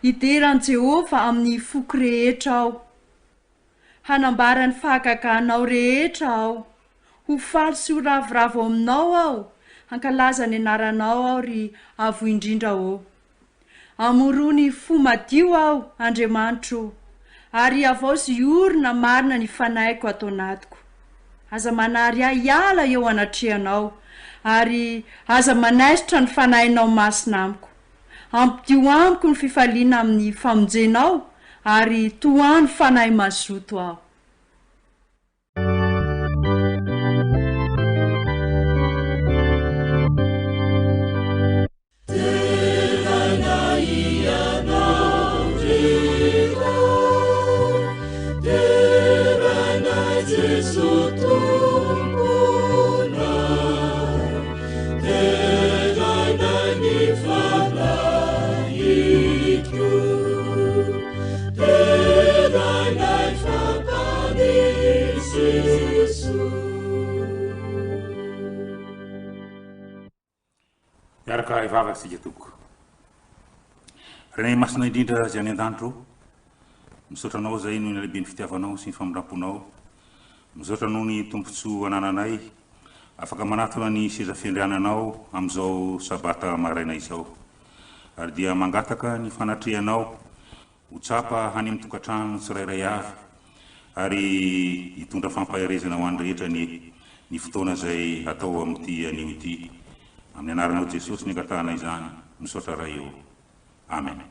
Hidera an'i Jehovah amin'ny foko rehetra aho. Hanambara ny fahagaganao rehetra aho. Ho faly sy ho ravoravo ao aminao aho, hankalaza ny anaranao aho, ry Avo Indrindra ô. Amorony fo madio aho, Andriamanitro o, ary havaozy hiorina marina ny fanahiko ato anatiko. Aza manary ahy hiala eo anatrehanao, ary aza manaisotra ny Fanahinao Masina amiko. Ampidio amiko ny fifaliana amin'ny famonjenao, ary tohano fanahy mazoto aho. Miaraka hivavaka isika tompoko. Rainay masina indrindra izay any an-danitra ô, misaotra anao izay noho ny halehiben'ny fitiavanao sy ny famindram-ponao. Misaotra noho ny tombontsoa anananay afaka manatona ny seza fiandriananao amin'izao sabata maraina izao. Ary dia mangataka ny fanatrehanao Ho tsapa any amin'ny tokantrano tsirairay avy ary hitondra fampaherezana ho an'ny rehetra anie ny fotoana izay hatao amin'ity anio ity. Amin'ny anaranao Jesosy ny angatahana izany. Misaotra Ray ô. Amen.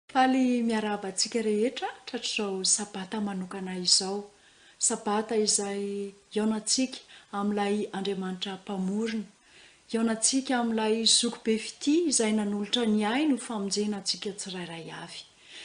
Faly miarahaba antsika rehetra tratr'izao Sabata manokana izao. Sabata izay hihaonantsika amin'ilay Andriamanitra Mpamorona. Hihaonantsika amin'ilay Zoky be fitia izay nanolotra ny ainy ho famonjena antsika tsirairay avy.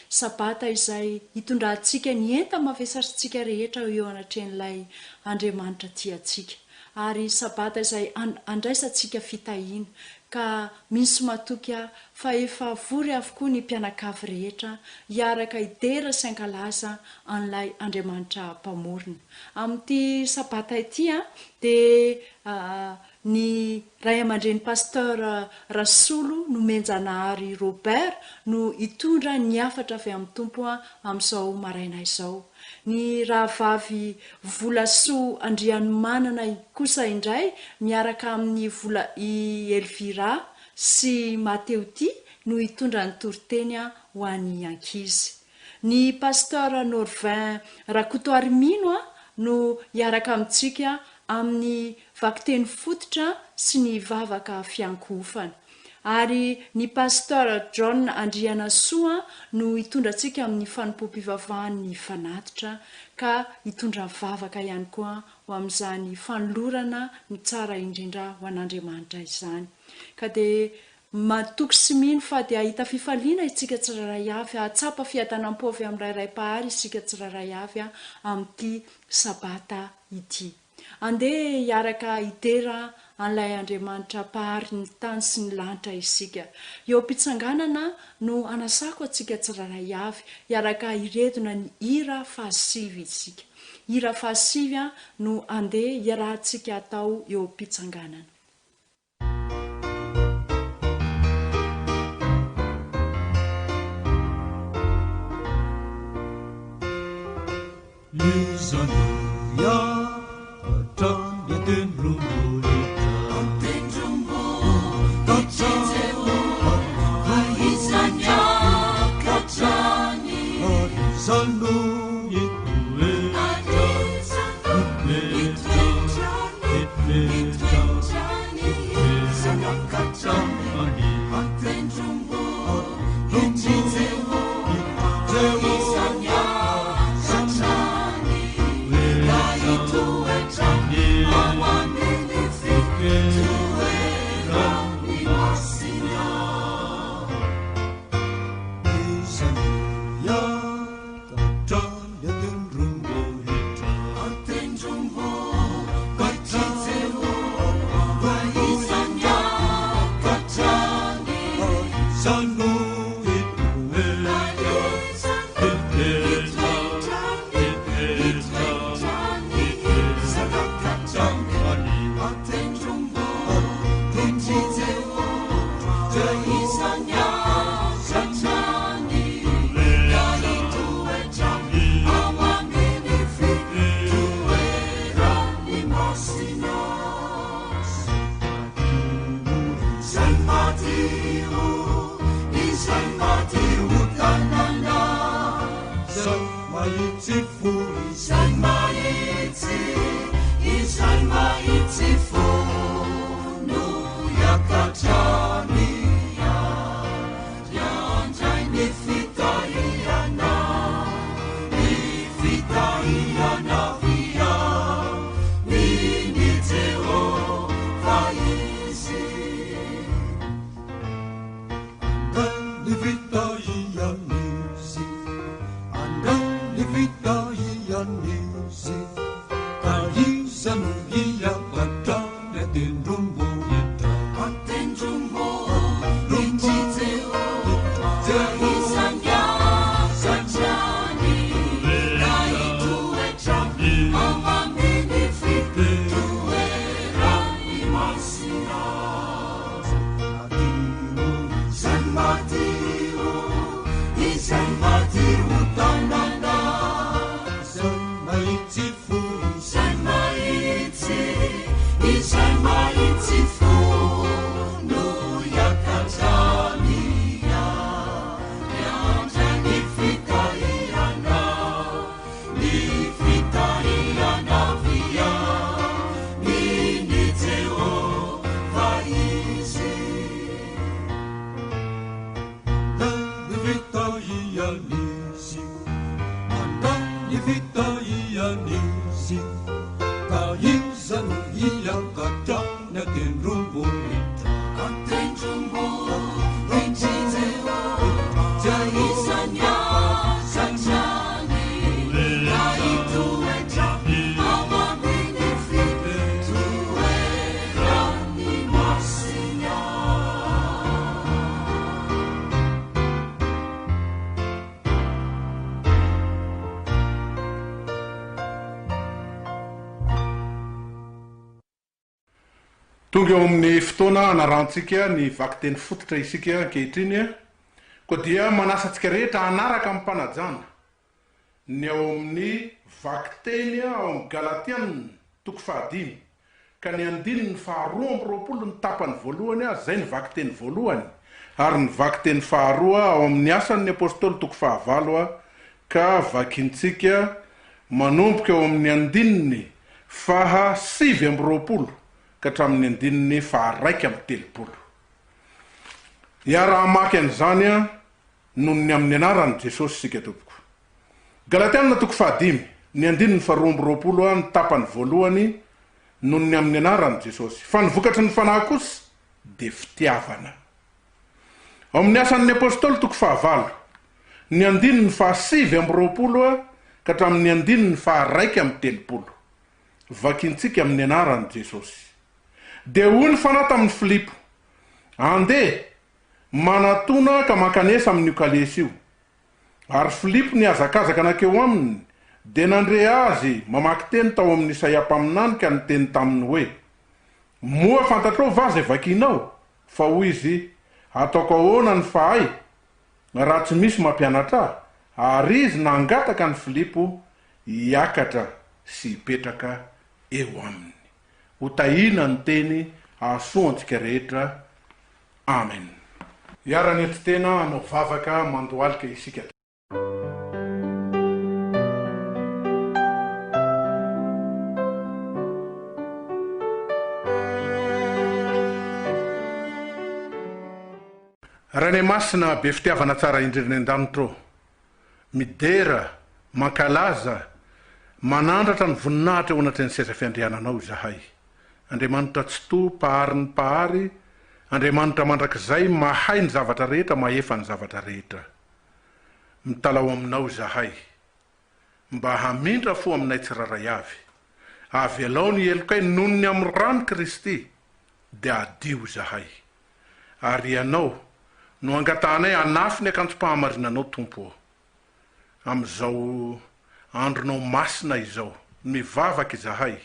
Sabata izay hitondrantsika ny enta-mavesatrintsika rehetra eo anatrehan'ilay Andriamanitra tia antsika. Ary Sabata izay handraisantsika fitahiana, ka mino sy matoky aho fa efa vory avokoa ny mpianakavy rehetra hiaraka hidera sy hankalaza an'ilay Andriamanitra Mpamorona. Amin'ity Sabata ity dia ny ray aman-dreny Pasteur Rasolo Nomenjanahary Robert no hitondra ny hafatra avy amin'ny Tompo amin'izao maraina izao. Ny rahavavy Volasoa Andrianomanana kosa indray miaraka amin'i Vola i Elvira sy Mateo ity no hitondra ny toriteny ho an'ny ankizy. Ny Pasteur Norvin Rakotoarimino no hiaraka amintsika amin'ny vakiteny fototra sy ny vavaka fiankohofana. Ary ny Pasteur John Andrianasoa no hitondra antsika amin'ny fanompoam-pivavahan'ny fanatitra ka hitondra vavaka ihany koa ho amin'izany fanolorana ny tsara indrindra ho an'Andriamanitra izany. Ka dia matoky sy mino fa dia hahita fifaliana isika tsirairay avy, hahatsapa fiadanam-po avy amin'ny Ray Ray Mpahary isika tsirairay avy amin'ity Sabata ity. Andeha hiaraka hidera an'ilay Andriamanitra Mpahary ny tany sy ny lanitra isika. Eo am-pitsanganana no hanasako antsika tsirairay avy hiaraka hiredona ny hira fahasivy isika. Hira fahasivy no andeha hiarahantsika atao eo am-pitsanganana. Iza no hiakatra ny an-tendrombohitra? An-tendrombohitr'i Jehovah, iza niakatra ny. Ary iza no hitoetra? Ary iza no hitoetra ny. Hitoetra ny. Iza niakatra ny an-tendrombohitr'i Jehovah, iza niakatra ny. Ka hitoetra ao amin'ny fitoerany masina. Iza no hiakatra? mahitsy fo. Izay mahitsy, izay mahitsy fo no hiakatrany ary handray ny fitahiana, ny fitahiana avy amin'i Jehovah izy. Handray ny fitahian'izy, handray ny fitahian'izy, ka iza no hiakatra ny an-tendrombohitra? An-tendrombohitr'i Jehovah izany hiakatrany, ka hitoetra ao amin'ny fitoerany masina. Izay madio, izay madio tanana. Izay mahitsy fo. Izay mahitsy, izay mahitsy fo no hiakatrany ary handray ny fitahiana, ny fitahiana avy amin'i Jehovah izy. Handray ny fitahian'izy, handray ny fitahian'izy, ka iza no hiakatra ny an-tendrombohitra? An-tendrombohitr'i Jehovah izany hiakatrany, ka hitoetra ao amin'ny fitoerany masina. Tonga eo amin'ny fotoana hanarahantsika ny vakiteny fototra isika ankehitriny, koa dia manasa antsika rehetra hanaraka amim-panajana ny ao amin'ny vakiteny ao amin'ny Galatiana toko fahadimy ka ny andininy faharoa amby roapolo ny tapany voalohany, izay ny vakiteny voalohany, ary ny vakiteny faharoa ao amin'ny Asan'ny Apostoly toko fahavalo ka vakintsika manomboka eo amin'ny andininy faha 29 ka hatramin'ny andininy faha 31. Hiara-hamaky an'izany noho ny amin'ny anaran'i Jesosy isika tompoko. Galatiana toko fahadimy, ny andininy faha 22 ny tapany voalohany noho ny amin'ny anaran'i Jesosy. Fa ny vokatry ny Fanahy kosa dia fitiavana. Ao amin'ny Asan'ny Apostoly toko fahavalo, ny andininy faha 29 ka hatramin'ny andininy faha 31. Vakintsika amin'ny anaran'i Jesosy. Dia hoy ny Fanahy tamin'i Filipo, Andeha, manatòna ka mankanesa amin'io kalesy io. Ary Filipo nihazakazaka nankeo aminy, dia nandre azy mamaky teny tao amin'i Isaia mpaminany ka niteny taminy hoe, Moa fantatrao va izay vakinao? Fa hoy izy, Ataoko ahoana ny fahay, raha tsy misy mampianatra ahy? Ary izy nangataka an'i Filipo hiakatra sy hipetraka eo aminy. Ho tahiana ny teny hahasoa antsika rehetra. Amen. Hiara-nietry tena hanao vavaka mandohalika isika. Rainay Masina be fitiavana tsara indrindra any an-danitra ô, midera, mankalaza, manandratra ny voninahitra eo anatrehan'ny seza fiandriananao izahay. Andriamanitra Tsitoha, Mpahary ny Mpahary, Andriamanitra mandrakizay, mahay ny zavatra rehetra, mahefa ny zavatra rehetra. Mitalaho aminao izahay, mba hamindra fo aminay tsirairay avy. Avelao ny helokay noho ny amin'ny ran'i Kristy, dia hadio izahay. Ary Ianao no angatahanay hanafy ny akanjom-pahamarinanao, Tompo ô. Amin'izao andronao masina izao, mivavaka izahay,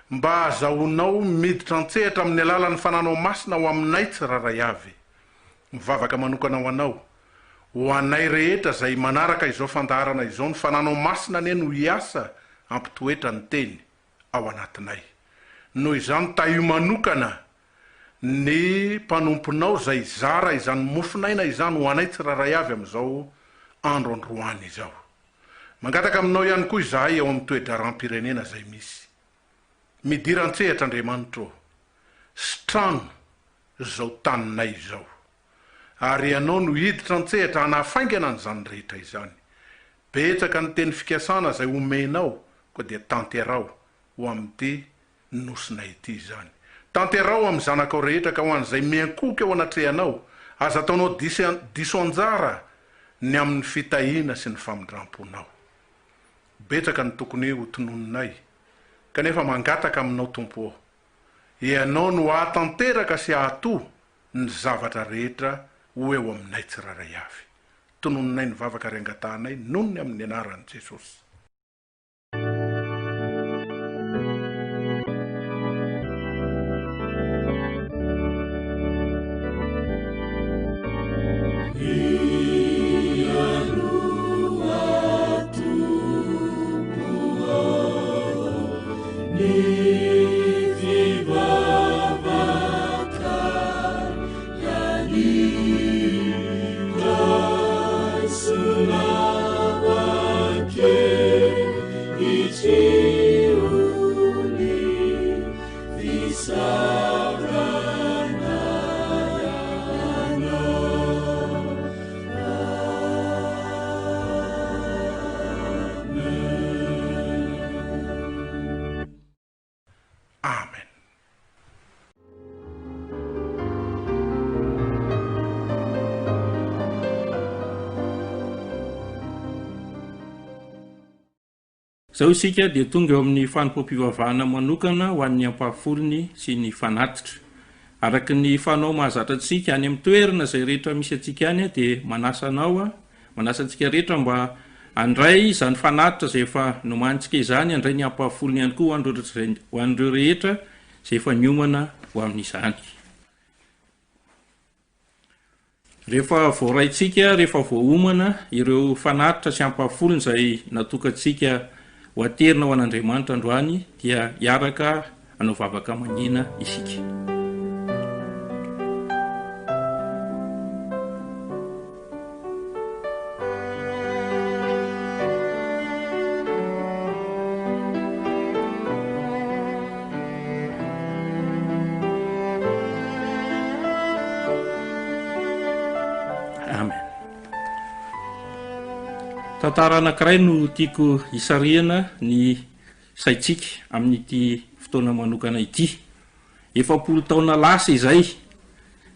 mba hahazahoanao miditra an-tsehatra amin'ny alalan'ny Fananao Masina ao aminay tsirairay avy. Mivavaka manokana ho Anao, ho anay rehetra izay manaraka izao fandaharana izao, ny Fananao Masina anie no hiasa hampitoetra ny Teny ao anatinay. Noho izany, tahio manokana ny mpanomponao izay hizara izany mofon'aina izany ho anay tsirairay avy amin'izao andro androany izao. Mangataka aminao ihany koa izahay eo amin'ny toe-draharaham-pirenena izay misy. Midira an-tsehatra Andriamanitra ô! Sitrano izao taninay izao. Ary Ianao no hiditra an-tsehatra hanafaingana an'izany rehetra izany. Betsaka ny teny fikasana izay omenao koa dia tanteraho ho amin'ity nosinay ity izany. Tanteraho amin'ny zanakao rehetra ka ho an'izay miankohoka eo anatrehanao, aza ataonao diso anjara ny amin'ny fitahiana sy ny famindram-ponao. Betsaka ny tokony ho tononinay, kanefa mangataka aminao Tompo ô, Ianao no hahatanteraka sy hahatoa ny zavatra rehetra ho eo aminay tsirairay avy. Tononinay ny vavaka ary angatahanay noho ny amin'ny anaran'i Jesosy. Amen. Izao isika dia tonga eo amin'ny fanompoam-pivavahana manokana ho an'ny ampahafolony sy ny fanatitra. Araka ny fanao mahazatra antsika, any amin'ny toerana izay rehetra misy antsika any dia manasa anao Manasa antsika rehetra mba handray izany fanatitra izay efa nomanintsika izany, handray ny ampahafolony ihany koa ho an'ireo rehetra izay efa niomana ho amin'izany. Rehefa voaraintsika, rehefa voaomana ireo fanatitra sy ampahafolony izay natokantsika ho aterina ho an'Andriamanitra androany dia hiaraka hanao vavaka mangina isika. Amen. Tantara anankiray no tiako hisarihana ny saintsika amin'ity fotoana manokana ity. 40 taona lasa izay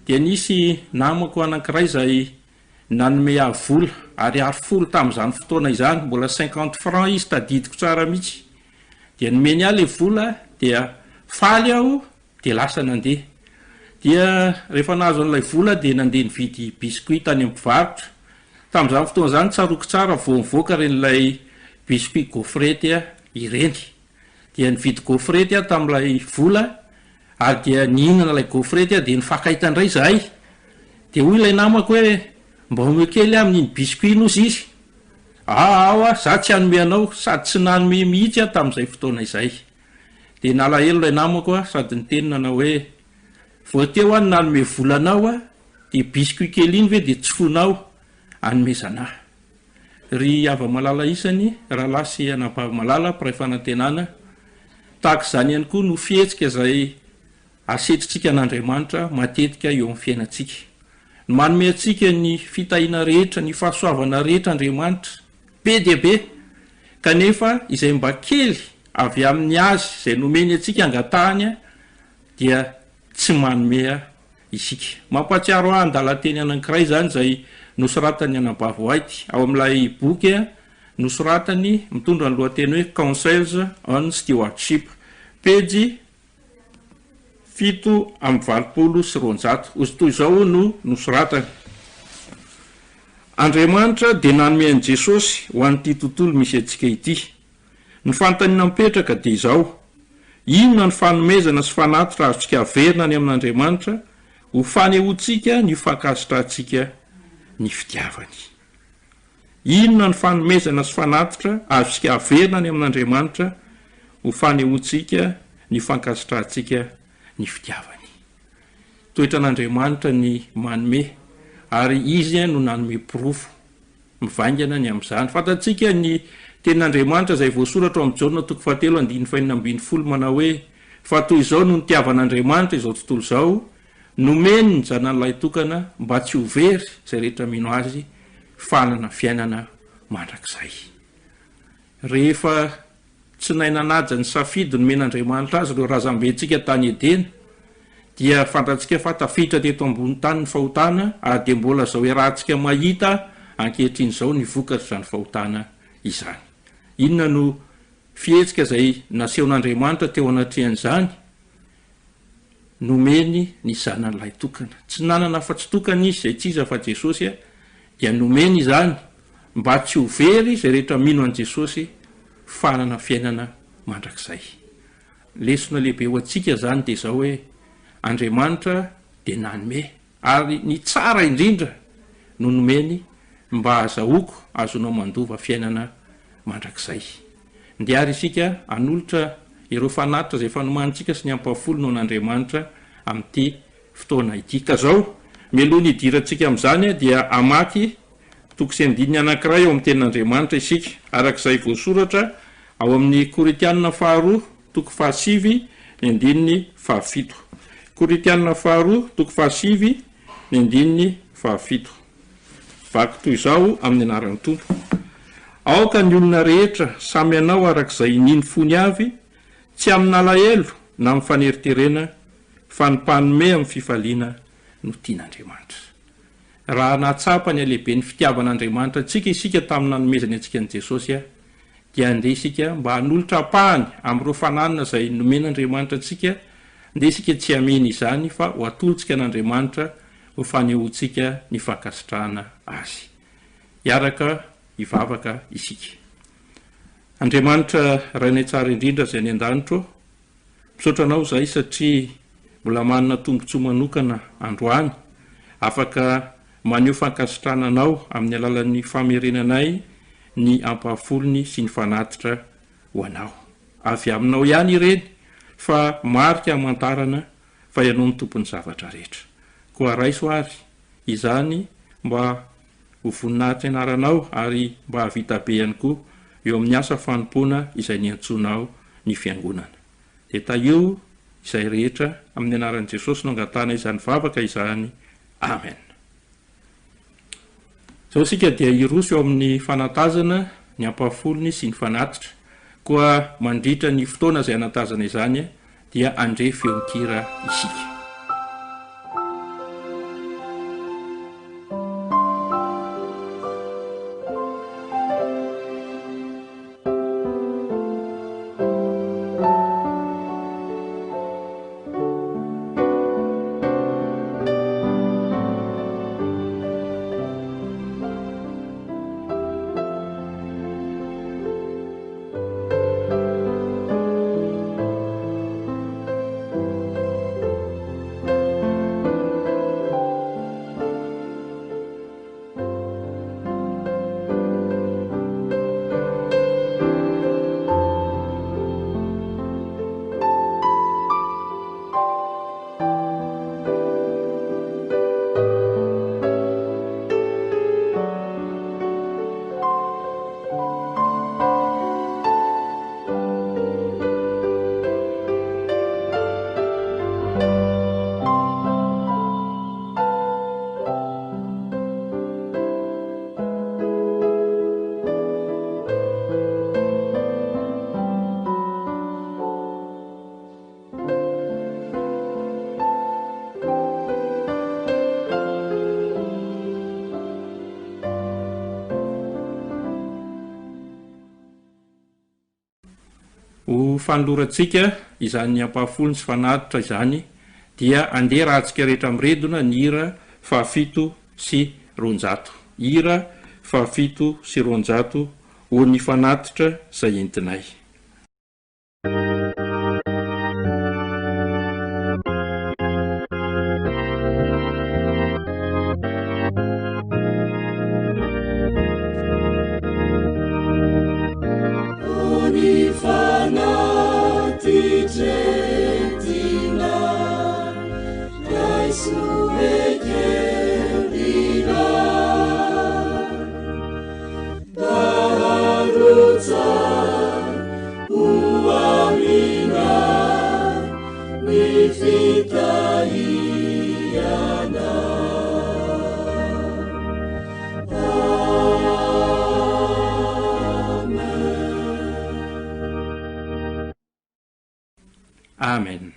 dia nisy namako anankiray izay nanome ahy vola, ariary folo tamin'izany fotoana izany, mbola cinquante francs izy tadidiko tsara mihitsy. Dia nomeny ahy ilay vola dia faly aho dia lasa nandeha. Dia rehefa nahazo an'ilay vola dia nandeha nividy biscuit tany amin'ny mpivarotra. Tamin'izany fotoana izany tsaroako tsara vao nivoaka ireny ilay biscuit gaufrette ireny. Dia nividy gaufrette aho tamin'ilay vola ary dia nihinana ilay gaufrette aho dia nifankahita indray izahay. Dia hoy ilay namako hoe mba omeo kely aho amin'iny biscuit iny hozy izy. Aa hoa, za tsy hanome anao, sady tsy nanome mihitsy aho tamin'izay fotoana izay. Dia nalahelo ilay namako aho sady niteny nanao hoe, vao teo aho no nanome vola anao aho, dia biscuit kely iny ve dia tsy fonao anomezana ahy. Ry hava-malala isany, rahalahy sy anabavy malala, mpiray fanantenana, tahaka izany ihany koa no fihetsika izay asetrintsika an'Andriamanitra matetika eo amin'ny fiainantsika. Ny manome antsika ny fitahiana rehetra, ny fahasoavana rehetra Andriamanitra, be dia be, kanefa izay mba kely avy amin'ny Azy izay nomeny antsika angatahany dia tsy manome isika. Mampahatsiaro ahy andalan-teny anankiray izany izay nosoratan'ny anabavy White ao amin'ilay boky nosoratany mitondra ny lohateny hoe Counsels on Stewardship, pejy 287. Hozy toy izao no nosoratany, Andriamanitra dia nanome an'i Jesosy ho an'ity tontolo misy antsika ity. Ny fanontaniana mipetraka dia izao, Inona ny fanomezana sy fanatitra azontsika averina any amin'Andriamanitra ho fanehoantsika ny fankasitrahantsika ny fitiavany? Inona ny fanomezana sy fanatitra azontsika averina any amin'Andriamanitra ho fanehoantsika ny fankasitrahantsika ny fitiavany? Toetran'Andriamanitra ny manome, ary Izy no nanome porofo. mivaingana ny amin'izany. Fantatsika ny Tenin'Andriamanitra izay voasoratra ao amin'ny Jaona toko fahatelo andininy fahenina ambinifolo manao hoe, Fa toy izao no nitiavan'Andriamanitra izao tontolo izao, nomeny ny Zanany lahitokana mba tsy ho very izay rehetra mino Azy fa hanana fiainana mandrakizay. Rehefa tsy nahay nanaja ny safidy nomen'Andriamanitra azy ireo razambentsika tany Edena, dia fantatsika fa tafiditra teto ambony tany ny fahotana ary dia mbola izao iarahantsika mahita ankehitriny izao ny vokatr'izany fahotana izany. Inona no fihetsika izay nasehon'Andriamanitra teo anatrehan'izany? Nomeny ny Zanany lahitokana. Tsy nanana afa-tsy tokana Izy, izay tsy iza fa Jesosy, dia nomeny izany mba tsy ho very izay rehetra mino an'i Jesosy fa hanana fiainana mandrakizay. Lesona lehibe ho antsika izany dia izao hoe, Andriamanitra dia nanome, ary ny tsara indrindra no nomeny mba hahazahoako hahazoanao mandova fiainana mandrakizay. Ndeha ary isika hanolotra ireo fanatitra izay efa nomanintsika sy ny ampahafolony ho an'Andriamanitra amin'ity fotoana ity. Ka izao, mialoha ny hidirantsika amin'izany dia hamaky toko sy andininy anankiray ao amin'ny Tenin'Andriamanitra isika, araka izay voasoratra ao amin'ny Korintiana faharoa toko fahasivy ny andininy fahafito. Korintiana faharoa toko fahasivy ny andininy fahafito. Vaky toy izao amin'ny anaran'ny Tompo, Aoka ny olona rehetra samy hanao araka izay inian'ny fony avy, tsy amin'alahelo na amin'ny faneriterena, fa ny mpanome amin'ny fifaliana no tian'Andriamanitra. Raha nahatsapa ny halehiben'ny fitiavan'Andriamanitra antsika isika tamin'ny nanomezany antsika an'i Jesosy, dia andeha isika mba hanolotra ampahany amin'ireo fananana izay nomen'Andriamanitra antsika, andeha isika tsy hameno izany fa ho atolotsika an'Andriamanitra ho fanehoantsika ny fankasitrahana Azy. Hiaraka hivavaka isika. Andriamanitra Rainay tsara indrindra izay any an-danitra ô, misaotra Anao izahay satria mbola manana tombontsoa manokana androany afaka maneho fankasitrahana Anao amin'ny alalan'ny famerenanay ny ampahafolony sy ny fanatitra ho Anao. Avy Aminao ihany ireny fa marika hamantarana fa Ianao no Tompon'ny zavatra rehetra. Koa raiso àry izany mba ho voninahitry ny anaranao ary mba hahavita be ihany koa eo amin'ny asa fanompoana izay niantsoanao ny Fiangonana. Dia tahio izay rehetra, amin'ny anaran'i Jesosy no angatahana izany vavaka izany. Amen. Izao isika dia hiroso eo amin'ny fanantazana ny ampahafolony sy ny fanatitra. Koa mandritra ny fotoana izay hanantazana izany dia handre feon-kira isika. Ho fanolorantsika izany ampahafolony sy fanatitra izany dia andeha rahantsika rehetra miredona ny hira fahafito sy roanjato. Hira fahafito sy roanjato ho ny fanatitra izay entinay. Amen.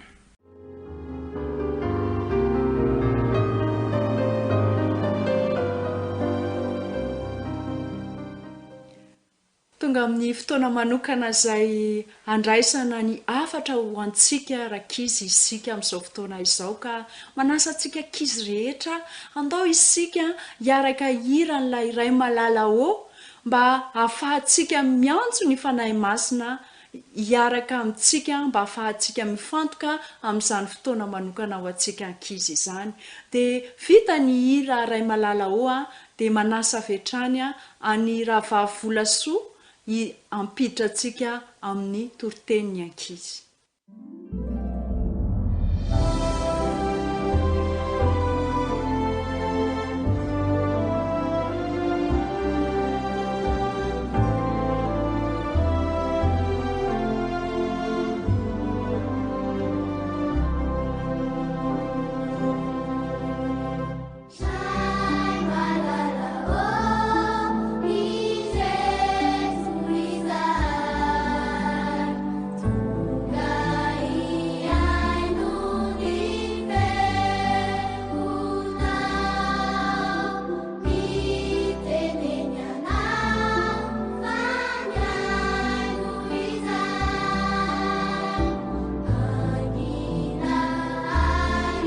Tonga amin'ny fotoana manokana izay handraisana ny hafatra ho antsika rankizy isika amin'izao fotoana izao ka manasa antsika ankizy rehetra handao isika hiaraka hihira an'ilay Ray Malala Ô mba hahafahantsika miantso ny Fanahy Masina hiaraka amintsika mba hahafahantsika mifantoka amin'izany fotoana manokana ho antsika ankizy izany. Dia vita ny hira Ray Malala Ô dia manasa avy hatrany an'i Rahavavy Volasoa hi hampiditra antsika amin'ny toritenin'ny ankizy. Ray malala ô, i Jeso izahay, tonga hihaino ny feonao, mitenena anao fa mihaino izahay, mangina ary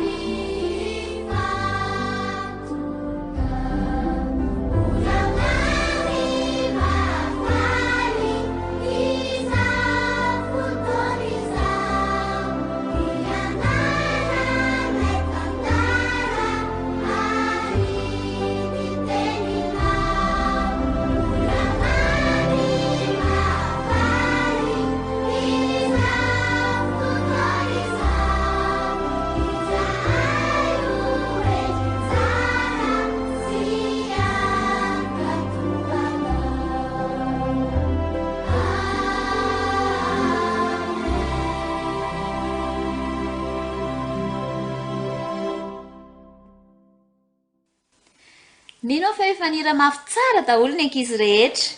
Mino aho fa efa nihira mafy tsara daholo ny ankizy rehetra.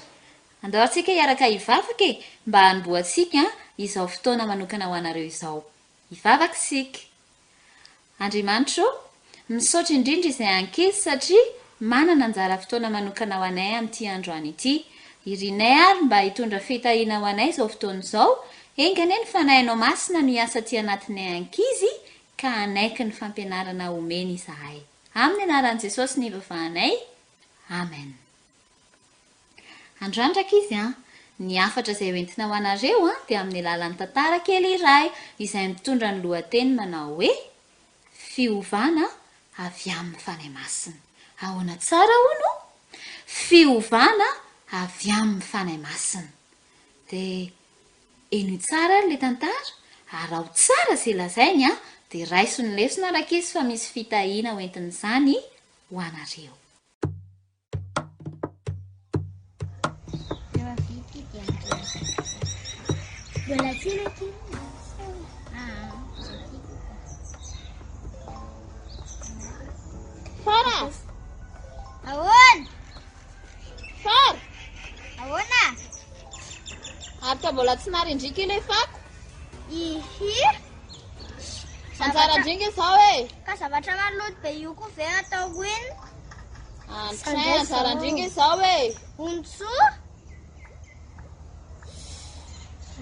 Andao ary tsika hiaraka hivavaka e, mba hanombohantsika izao fotoana manokana ho anareo izao. Hivavaka isika. Andriamanitra ô, misaotra indrindra izay ankizy satria manana anjara fotoana manokana ho anay amin'ity androany ity. Irinay ary mba hitondra fitahiana ho anay izao fotoana izao, enga anie ny Fanahinao Masina no hiasa aty anatinay ankizy ka hanaiky ny fampianarana omeny izahay. Amin'ny anaran'i Jesosy no ivavahanay. Amen. Androany rankizy an! Ny hafatra izay ho entina ho anareo an dia amin'ny alalan'ny tantara kely iray izay mitondra ny lohateny manao hoe, Fiovana avy amin'ny Fanahy Masina. Ahoana tsara hono? Fiovana avy amin'ny Fanahy Masina. Dia henoy tsara ary ilay tantara, araho tsara izay lazainy an, dia raiso ny lesona rankizy fa misy fitahiana ho entin'izany ho anareo. Mbola tiana akia. Fara! Ahoana? Fara! Ahoana? Ary ka mbola tsy narindrika ilay fako? Ihi! Anjara ndringa izao e! Ka zavatra maloto be io koa ve atao inona? Andray anjara ndringa izao e! Ontsoa!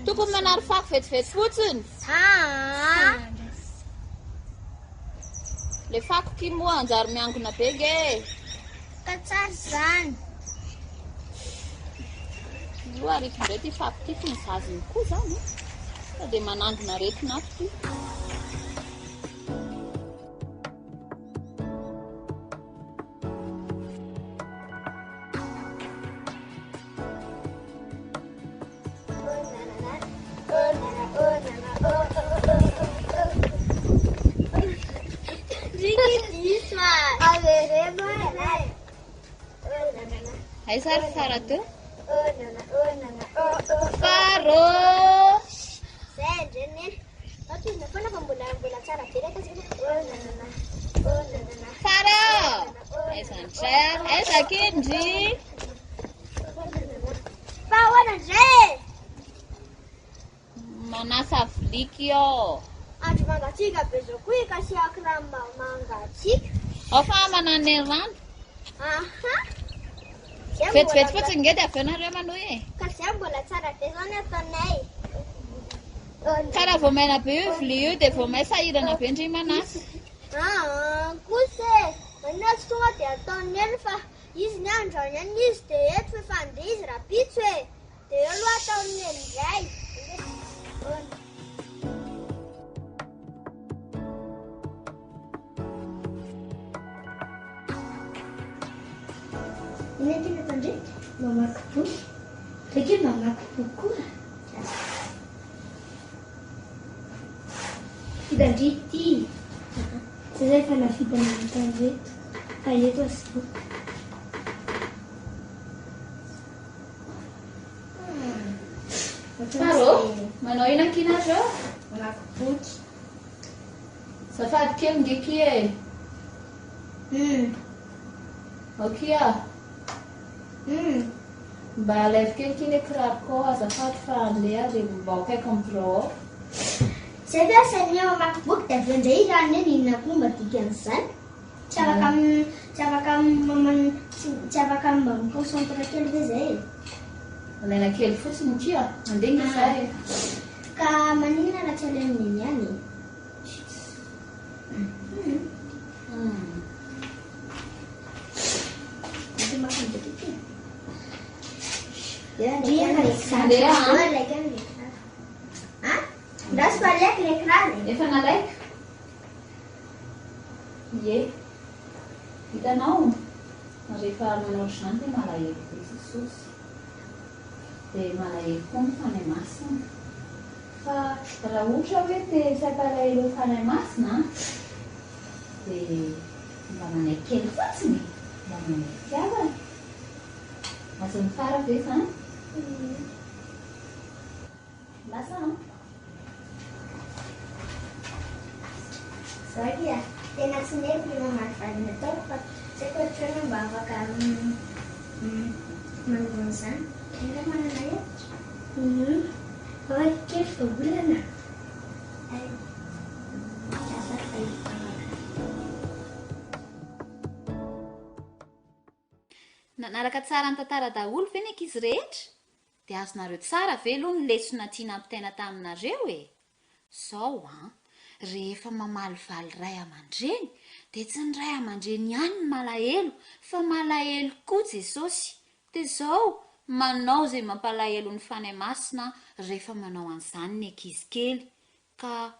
Tokony manary fako vetivety fotsiny. Aa! Le fako ki moa anjary miangona be nge e! Ka tsara izany. Io ariko indray ty fako ty fa ny vaziny koa zany e! Sao dia manangona aretina ato ty. Aiza ary fara teo? Faro! Fara! Aiza ndray ary? Aiza kendry? Fa ahoana ndray e? Manasa vilia. Andeha kia. Andro mangatsiaka be zao koa ikasihako rano mangatsiaka. Ao fa mananona ny rano. Aha. Vetivety fotsiny nge dia avy eo nareo manohy e. Ka zay mbola tsara be zao ny ataonay. Ka raha vao maina be io vilia io dia vao may sahirana be ndry manasa. Aa kosa e! Maninona tsy tonga dia ataon'i Neny fa izy ny androany ihany izy dia eto fa efa handeha izy rahampitso e! Dia eo aloha ataon'i Neny indray. Inona ty nataon-dry? Mamaky boky. Ndry akia mamaky boky koa. Vitan-dry ity. Zay zay efa nahavita nahavita an'ireto. Fa eto aza. Faro, manao inona akia nareo? Mamaky boky. Azafady kely nge kia e. Hum. Ao kia. Hum. Mba alaivo kely kia le kiraroko ao azafady fa andeha dia mba ho akaiky amin'ny birao ao. Zay ve asain'ny mamaky boky dia avy eo indray irany eny inona koa mba dikan'izany? Tsy afaka tsy afaka tsy afaka mba mi-concentre kely ve zay e? Alaina kely fotsiny kia, andeha nge za e. Ka maninona raha tsy alain'i Neny ihany e? Efa nalaiko. Ie. Hitanao, rehefa manao ohatr'izany dia malahelo be Jesosy. Dia malahelo koa ny Fanahy Masina. Fa raha ohatra hoe te tsy hampalahelo ny Fanahy Masina an, dia mba manaiky kely fotsiny e, mba maneho fitiavana. Azon'i Fara ve izany? Lasa an. Zao akia, tena tsy nety ny mamaly ny ataoko fa tsy haiko ohatr'izao no mba afaka manova an'izany. Ianao ve manana hevitra? Hum, ao akia kely vahaolana. Hay, lasa fa hivavaka. Nanaraka tsara ny tantara daholo ve ny ankizy rehetra? Dia azonareo tsara ve aloha ny lesona tiana ampitaina taminareo e? Zao an, rehefa mamalivaly ray aman-dreny dia tsy ny ray aman-dreny ihany no malahelo fa malahelo koa Jesosy. Dia zao, manao izay mampalahelo ny Fanahy Masina rehefa manao an'izany ny ankizy kely. Ka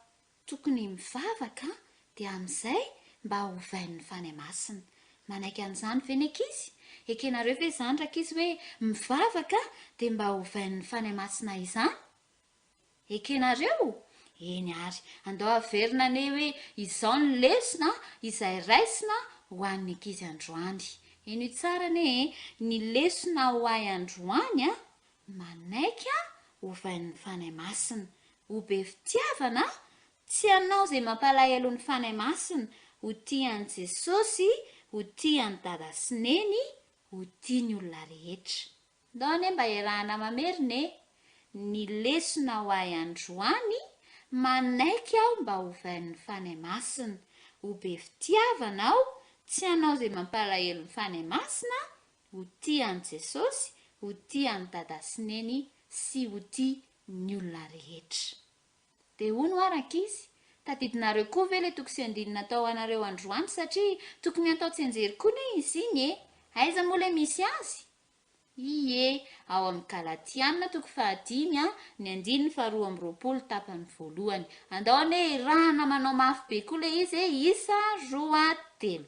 Tokony mivavaka dia amin'izay mba hovain'ny Fanahy Masina. Manaiky an'izany ve ny ankizy? Ekenareo ve izany rankizy hoe mivavaka dia mba hovain'ny Fanahy Masina izany? Ekenareo? Eny ary, andao averina anie hoe izao ny lesona izay raisina ho an'ny ankizy androany. Henoy tsara anie e, ny lesona ho ahy androany an, Manaiky hovain'ny Fanahy Masina. Ho be fitiavana, tsy hanao izay mampalahelo ny Fanahy Masina, ho tia an'i Jesosy, ho tia an'i Dada sy Neny, ho tia ny olona rehetra. Ndao anie mba iarahana mamerina e! Ny lesona ho ahy androany, manaiky aho mba hovain'ny Fanahy Masina. Ho be fitiavana aho, tsy hanao izay mampalahelo ny Fanahy Masina, Ho tia an'i Jesosy, ho tia an'i Dada sy Neny sy ho tia ny olona rehetra. Dia hono hoa rankizy, tadidinareo koa ve ilay toko sy andininy natao ho anareo androany satria tokony hatao tsianjery koa ne izy iny e! Aiza moa ilay misy azy? Ie, ao amin'ny Galatiana toko fahadimy a, ny andininy faharoa amby 20 tapany voalohany. Andao anie hirahana manao mafy be koa ilay izy e, isa, roa, telo.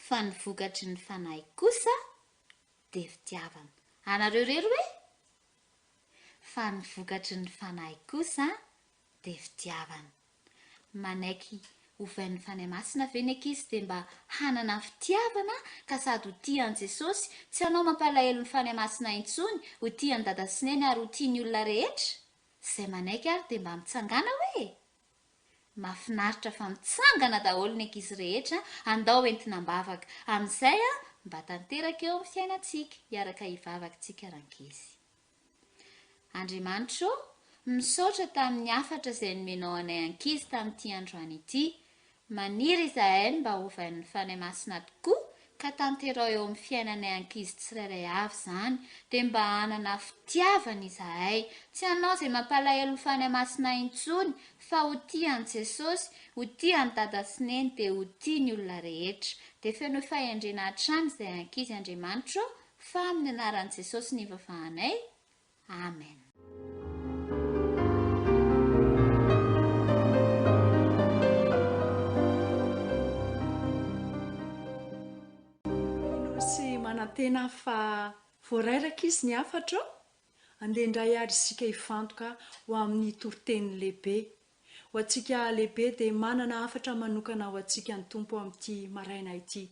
Fa ny vokatry ny Fanahy kosa dia fitiavana. Anareo irery hoe? Fa ny vokatry ny Fanahy kosa dia fitiavana. Manaiky hovain'ny Fanahy Masina ve ny ankizy dia mba hanana fitiavana ka sady ho tia an'i Jesosy, tsy hanao mampalahelo ny Fanahy Masina intsony, ho tia an'i Dada sy Neny ary ho tia ny olona rehetra? Izay manaiky ary dia mba mitsangàna hoe? Mafinaritra fa mitsangana daholo ny ankizy rehetra, andao entina am-bavaka. Amin'izay mba tanteraka eo amin'ny fiainantsika. Hiaraka hivavaka tsika rankizy. Andriamanitra ô, Misaotra tamin'ny hafatra izay nomenao anay ankizy tamin'ity androany ity. Maniry izahay ny mba hovain'ny Fanahy Masina tokoa ka tanterao eo amin'ny fiainanay ankizy tsirairay avy izany, dia mba hanana fitiavana izahay, tsy hanao izay mampalahelo ny Fanahy Masina intsony fa ho tia an'i Jesosy, ho tia an'i Dada sy Neny dia ho tia ny olona rehetra. Dia fenoy fahendrena hatrany izay ankizy Andriamanitro ô, fa amin'ny anaran'i Jesosy no ivavahanay. Amen. Mino sy manantena aho fa voaray rankizy ny hafatro. Andeha indray ary isika hifantoka ho amin'ny toriteny lehibe. Ho antsika lehibe dia manana hafatra manokana ho antsika ny Tompo amin'ity maraina ity.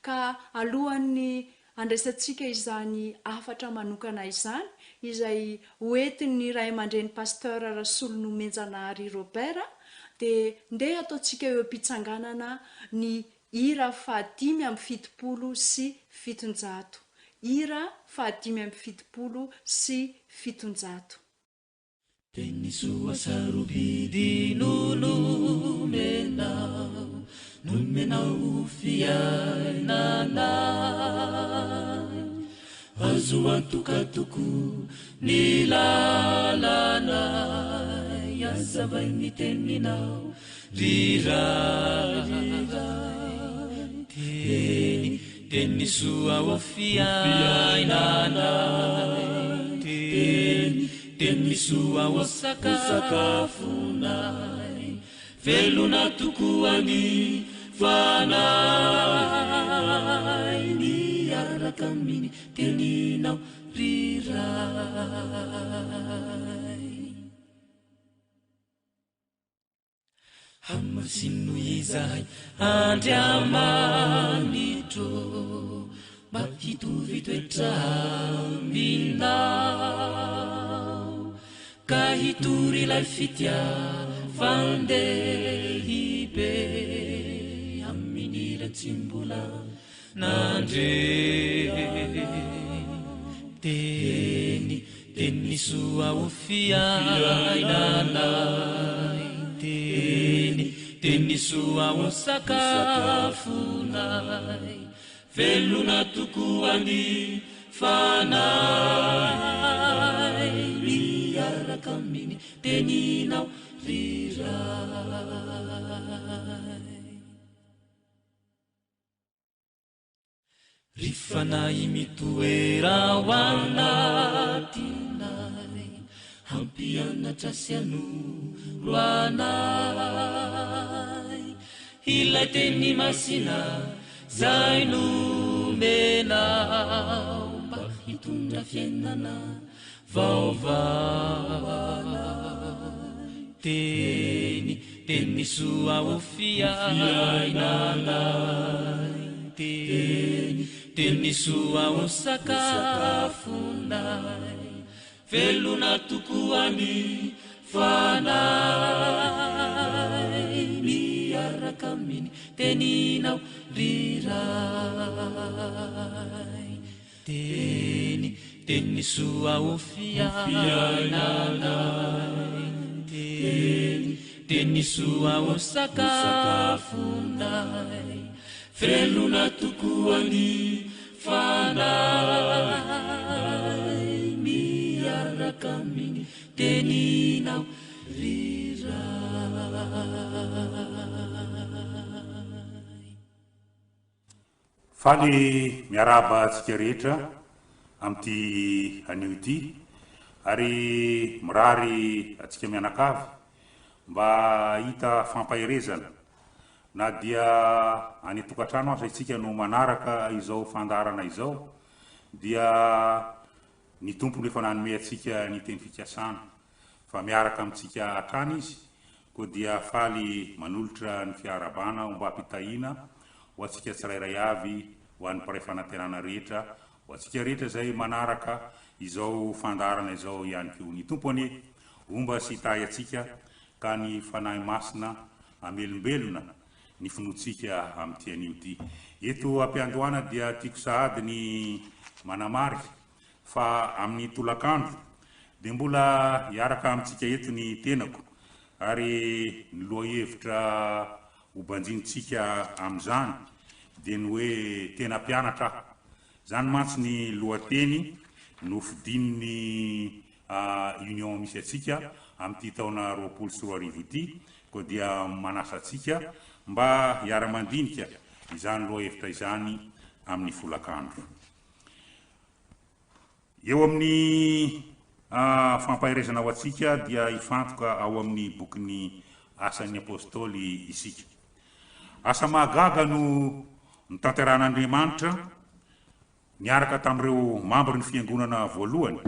Ka alohan'ny handraisantsika izany hafatra manokana izany, izay ho entin'ny ray aman-dreny Pasteur Rasolonomenjanahary Robert, dia ndeha ataontsika eo am-pitsanganana ny hira faha-775. Hira faha-775. Teny soa sarobidy no nomenao, nomenao ho fiainana. Azo antoka tokoa ny lalanay, azavain'ny teninao ry Ray. Teny, teny soa ho fiainana. Teny, Teny soa ho sakafonay, velona tokoa ny fanahy miaraka amin'ny teninao ry Ray. Hamasino izahay Andriamanitro mba hitovy toetra aminao ka hitory ilay fitiavan-dehibe amin'ilay tsy mbola Nandre teny, teny soa ho fiainanay Teny, teny soa ho sakafonay Velona tokoa ny fanahy Miaraka amin'ny teninao ry Ray. Ry fanahy mitoera ao anatinay, hampianatra sy hanoro anay ilay teny masina izay nomenao mba hitondra fiainana vaovao. Teny, teny soa ho fiainanay. Teny, teny soa ho sakafonay. Velona tokoa ny fanahy miaraka amin'ny teninao ry Ray. Teny, teny soa ho fiainanay. Teny, teny soa ho sakafonay. Velona tokoa ny fanahy miaraka amin'ny teninao ry Ray. Faly miarahaba antsika rehetra amin'ity anio ity ary mirary antsika mianakavy mba hahita fampaherezana na dia any an-tokantrano aza isika no manaraka izao fandaharana izao dia ny Tompo no efa nanome antsika ny teny fikasana fa miaraka amintsika hatrany Izy koa dia faly manolotra ny fiarahabana ombam-pitahiana ho antsika tsirairay avy, ho an'ny mpiray fanantenana rehetra, ho antsika rehetra izay manaraka izao fandaharana izao ihany koa. Ny Tompo anie homba sy hitahy antsika ka ny Fanahy Masina hamelombelona ny finoantsika amin'ity anio ity. Eto am-piandohana dia tiako sahady ny manamarika fa amin'ny tolakandro. Dia mbola hiaraka amintsika eto ny tenako ary ny lohahevitra hobanjinintsika amin'izany dia ny hoe tena mpianatra aho. Izany mantsy ny lohateny nofidin'ny Union misy antsika amin'ity taona 2020 ity, koa dia manasa antsika mba hiara-mandinika izany lohahevitra izany amin'ny folakandro. Eo amin'ny fampaherezana ho antsika dia hifantoka ao amin'ny bokin'ny Asan'ny Apostoly isika. Asa mahagaga no notanterahan'Andriamanitra niaraka tamin'ireo mambrin'ny fiangonana voalohany,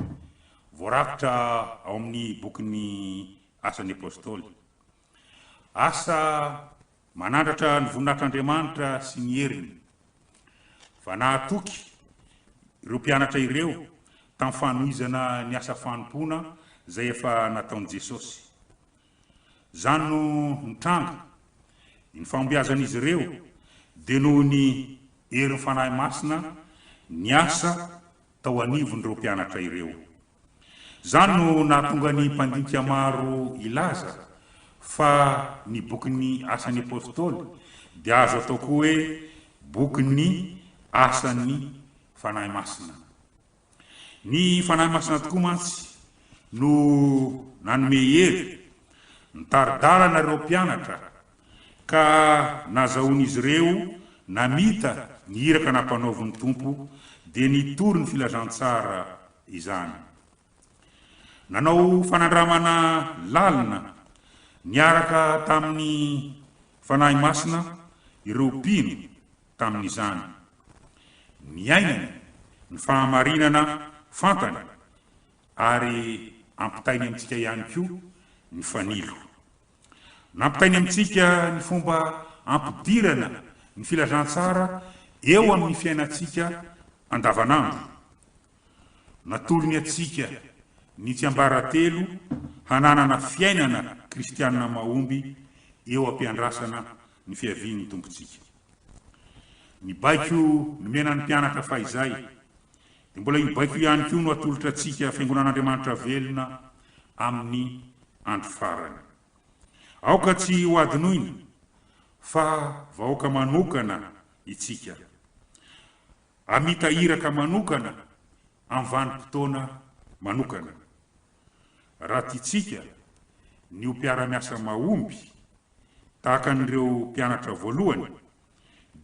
voarakitra ao amin'ny bokin'ny Asan'ny Apostoly. Asa manandratra ny voninahitr'Andriamanitra sy ny heriny. Fa nahatoky ireo mpianatra ireo tamin'ny fanohizana ny asa fanompoana izay efa nataon'i Jesosy. Izany no nitranga. Ny fahombiazan'izy ireo dia noho ny herin'ny Fanahy Masina niasa tao anivon'ireo mpianatra ireo. Izany no nahatonga ny mpandinika maro hilaza fa ny bokin'ny Asan'ny Apostoly dia azo atao koa hoe bokin'ny asan'ny Fanahy Masina. Ny Fanahy Masina tokoa mantsy no nanome hery, nitari-dalana ireo mpianatra ka nazahoan'izy ireo namita ny iraka nampanaovin'ny Tompo dia nitory ny filazantsara izany. Nanao fanandramana lalina niaraka tamin'ny Fanahy Masina ireo mpino tamin'izany. Niainany ny fahamarinana fantany ary ampitainy amintsika ihany koa ny fanilo. Nampitainy amintsika ny fomba ampidirana ny filazantsara eo amin'ny fiainantsika andavanandro. Natolony antsika ny tsiambaratelo hananana fiainana kristianina mahomby eo am-piandrasana ny fiavian'ny Tompontsika. Ny baiko nomena ny mpianatra fahizay dia mbola io baiko io ihany koa no atolotra antsika Fiangonan'Andriamanitra velona amin'ny andro farany. Aoka tsy ho adinoina fa vahoaka manokana itsika. Hamita iraka manokana amin'ny vanim-potoana manokana. Raha tiantsika ny ho mpiara-miasa mahomby tahaka an'ireo mpianatra voalohany,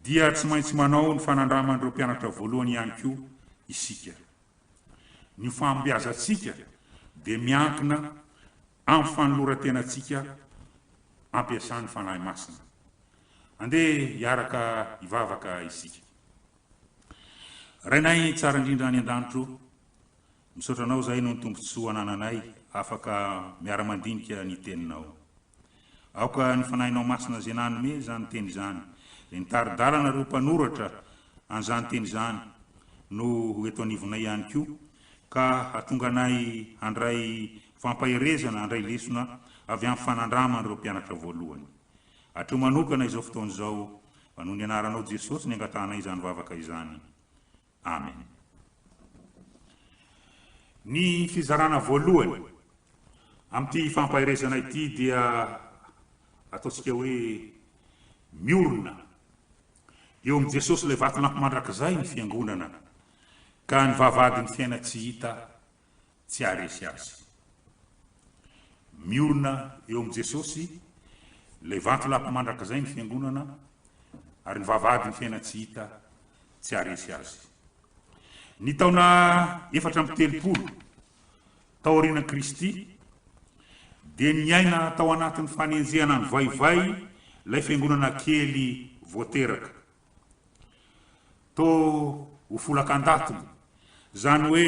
dia tsy maintsy manao ny fanandraman'ireo mpianatra voalohany ihany koa isika. Ny ho fahombiazantsika dia miankina amin'ny fanoloran-tenantsika ampiasan'ny Fanahy Masina. Andeha hiaraka hivavaka isika. Rainay tsara indrindra any an-danitra o, misaotra Anao izahay noho ny tombontsoa anananay afaka miara-mandinika ny Teninao. Aoka ny Fanahinao Masina izay nanome izany Teny izany, izay nitari-dalana ireo mpanoratra an'izany Teny izany, no ho eto anivonay ihany koa, ka hahatonga anay handray fampaherezana, handray lesona avy amin'ny fanandraman'ireo mpianatra voalohany. Hatreo manokana izao fotoana izao, fa noho ny anaranao Jesosy ny angatahanay izany vavaka izany. Amen. Ny fizarana voalohany amin'ity fampaherezana ity dia ataontsika hoe miorina eo amin'i Jesosy ilay vatolampy mandrakizay ny fiangonana ka ny vavahadin'ny fiaina tsy hita tsy haharesy azy. Miorina eo amin'i Jesosy ilay vatolampy mandrakizay ny fiangonana ary ny vavahadin'ny fiaina tsy hita tsy haharesy azy. Ny taona 34 taorian'i Kristy dia niaina tao anatin'ny fanenjehana nivaivay ilay fiangonana kely vao teraka. Toa ho folaka an-datony, izany hoe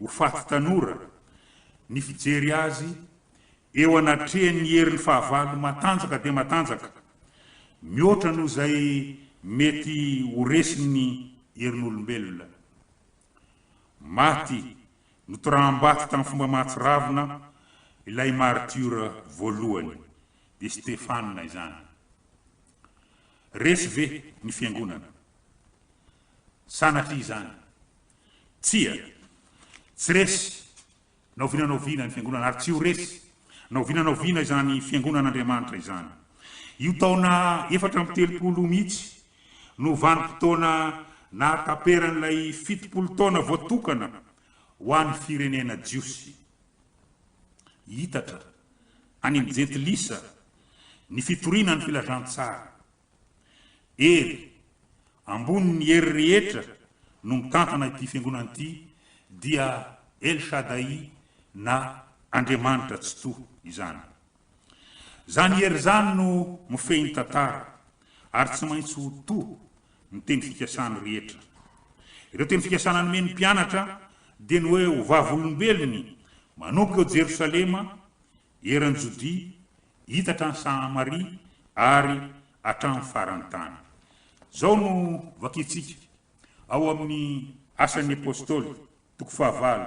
ho faty tanora, ny fijery azy eo anatrehan'ny herin'ny fahavalo matanjaka dia matanjaka, mihoatra noho izay mety ho resin'ny herin'olombelona. Maty notoraham-bato tamin'ny fomba mahatsiravina ilay maritiora voalohany, dia Stefana izany. Resy ve ny Fiangonana? Sanatria izany. Tsia, tsy resy. Na oviana na oviana ny Fiangonana, ary tsy ho resy na oviana na oviana izany Fiangonan'Andriamanitra izany. Io taona 34 io mihitsy no vanim-potoana nahataperan'ilay 70 taona voatokana ho an'ny firenena jiosy. Hiitatra any amin'ny jentilisa ny fitoriana ny filazantsara. Hery, ambonin'ny hery rehetra no mitantana ity fiangonana ity dia El Shaddai na Andriamanitra Tsitoha izany. Izany hery izany no mifehy ny tantara ary tsy maintsy ho to ny teny fikasany rehetra. Ireo teny fikasana nomeny ny mpianatra dia ny hoe ho vavolombelony manomboka eo Jerosalema, eran'i Jodia, hita hatrany Samaria ary hatramin'ny faran'ny tany. Izao no vakintsika ao amin'ny Asan'ny Apostoly, toko fahavalo,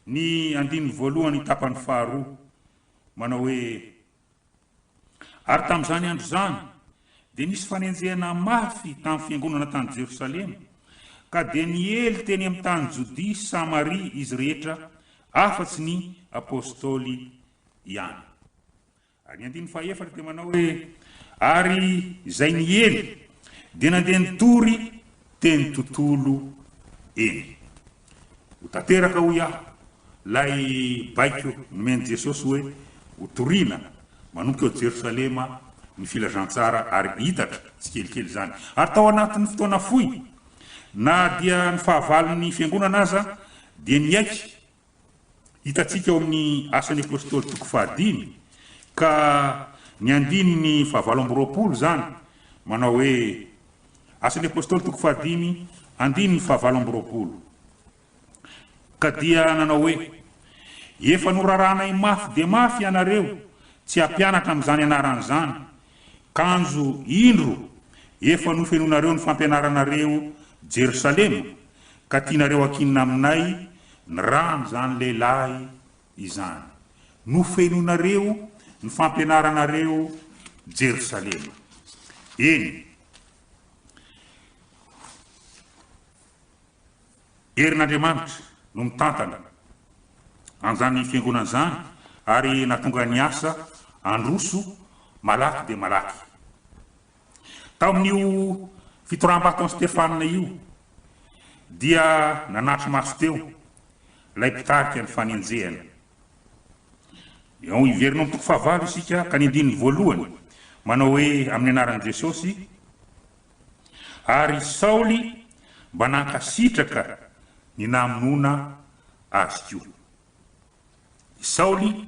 ny andininy voalohany tapany faharoa, manao hoe, Ary tamin'izany andro izany, dia nisy fanenjehana mafy tamin'ny fiangonana tany Jerosalema, ka dia niely teny amin'ny tany Jodia sy Samaria izy rehetra, afa-tsy ny apostoly ihany. Ary ny andininy fahefatra dia manao hoe, Ary izay niely dia nandeha nitory teny tontolo eny. Ho tanteraka hoy aho ilay baiko nomen'i Jesosy hoe ho torina manomboka eo Jerosalema ny filazantsara ary hitatra tsikelikely izany. Ary tao anatin'ny fotoana fohy, na dia ny fahavalon'ny fiangonana aza dia niaiky Hitantsika ao amin'ny Asan'ny Apostoly toko fahadimy ka ny andininy fahavalo amby 20 izany, manao hoe, Asan'ny Apostoly toko fahadimy, andininy fahavalo amby 20. Ka dia nanao hoe, Efa noraranay mafy dia mafy ianareo tsy hampianatra amin'izany anarana izany, kanjo indro efa nofenoinareo ny fampianaranareo Jerosalema, ka tianareo ankinina aminay ny ràn'izany lehilahy izany. Nofenoinareo ny fampianaranareo Jerosalema. Eny, herin'Andriamanitra no mitantana an'izany fiangonana izany ary nahatonga ny asa handroso malaky dia malaky. Tao amin'io fitoraham-bato an'i Stefana io, dia nanatri-maso teo ilay mpitarika ny fanenjehana. Eo hiverina amin'ny toko fahavalo isika ka ny andininy voalohany manao hoe amin'ny anaran'i Jesosy, ary Saoly mba nankasitraka ny namonoana azy koa. I Saoly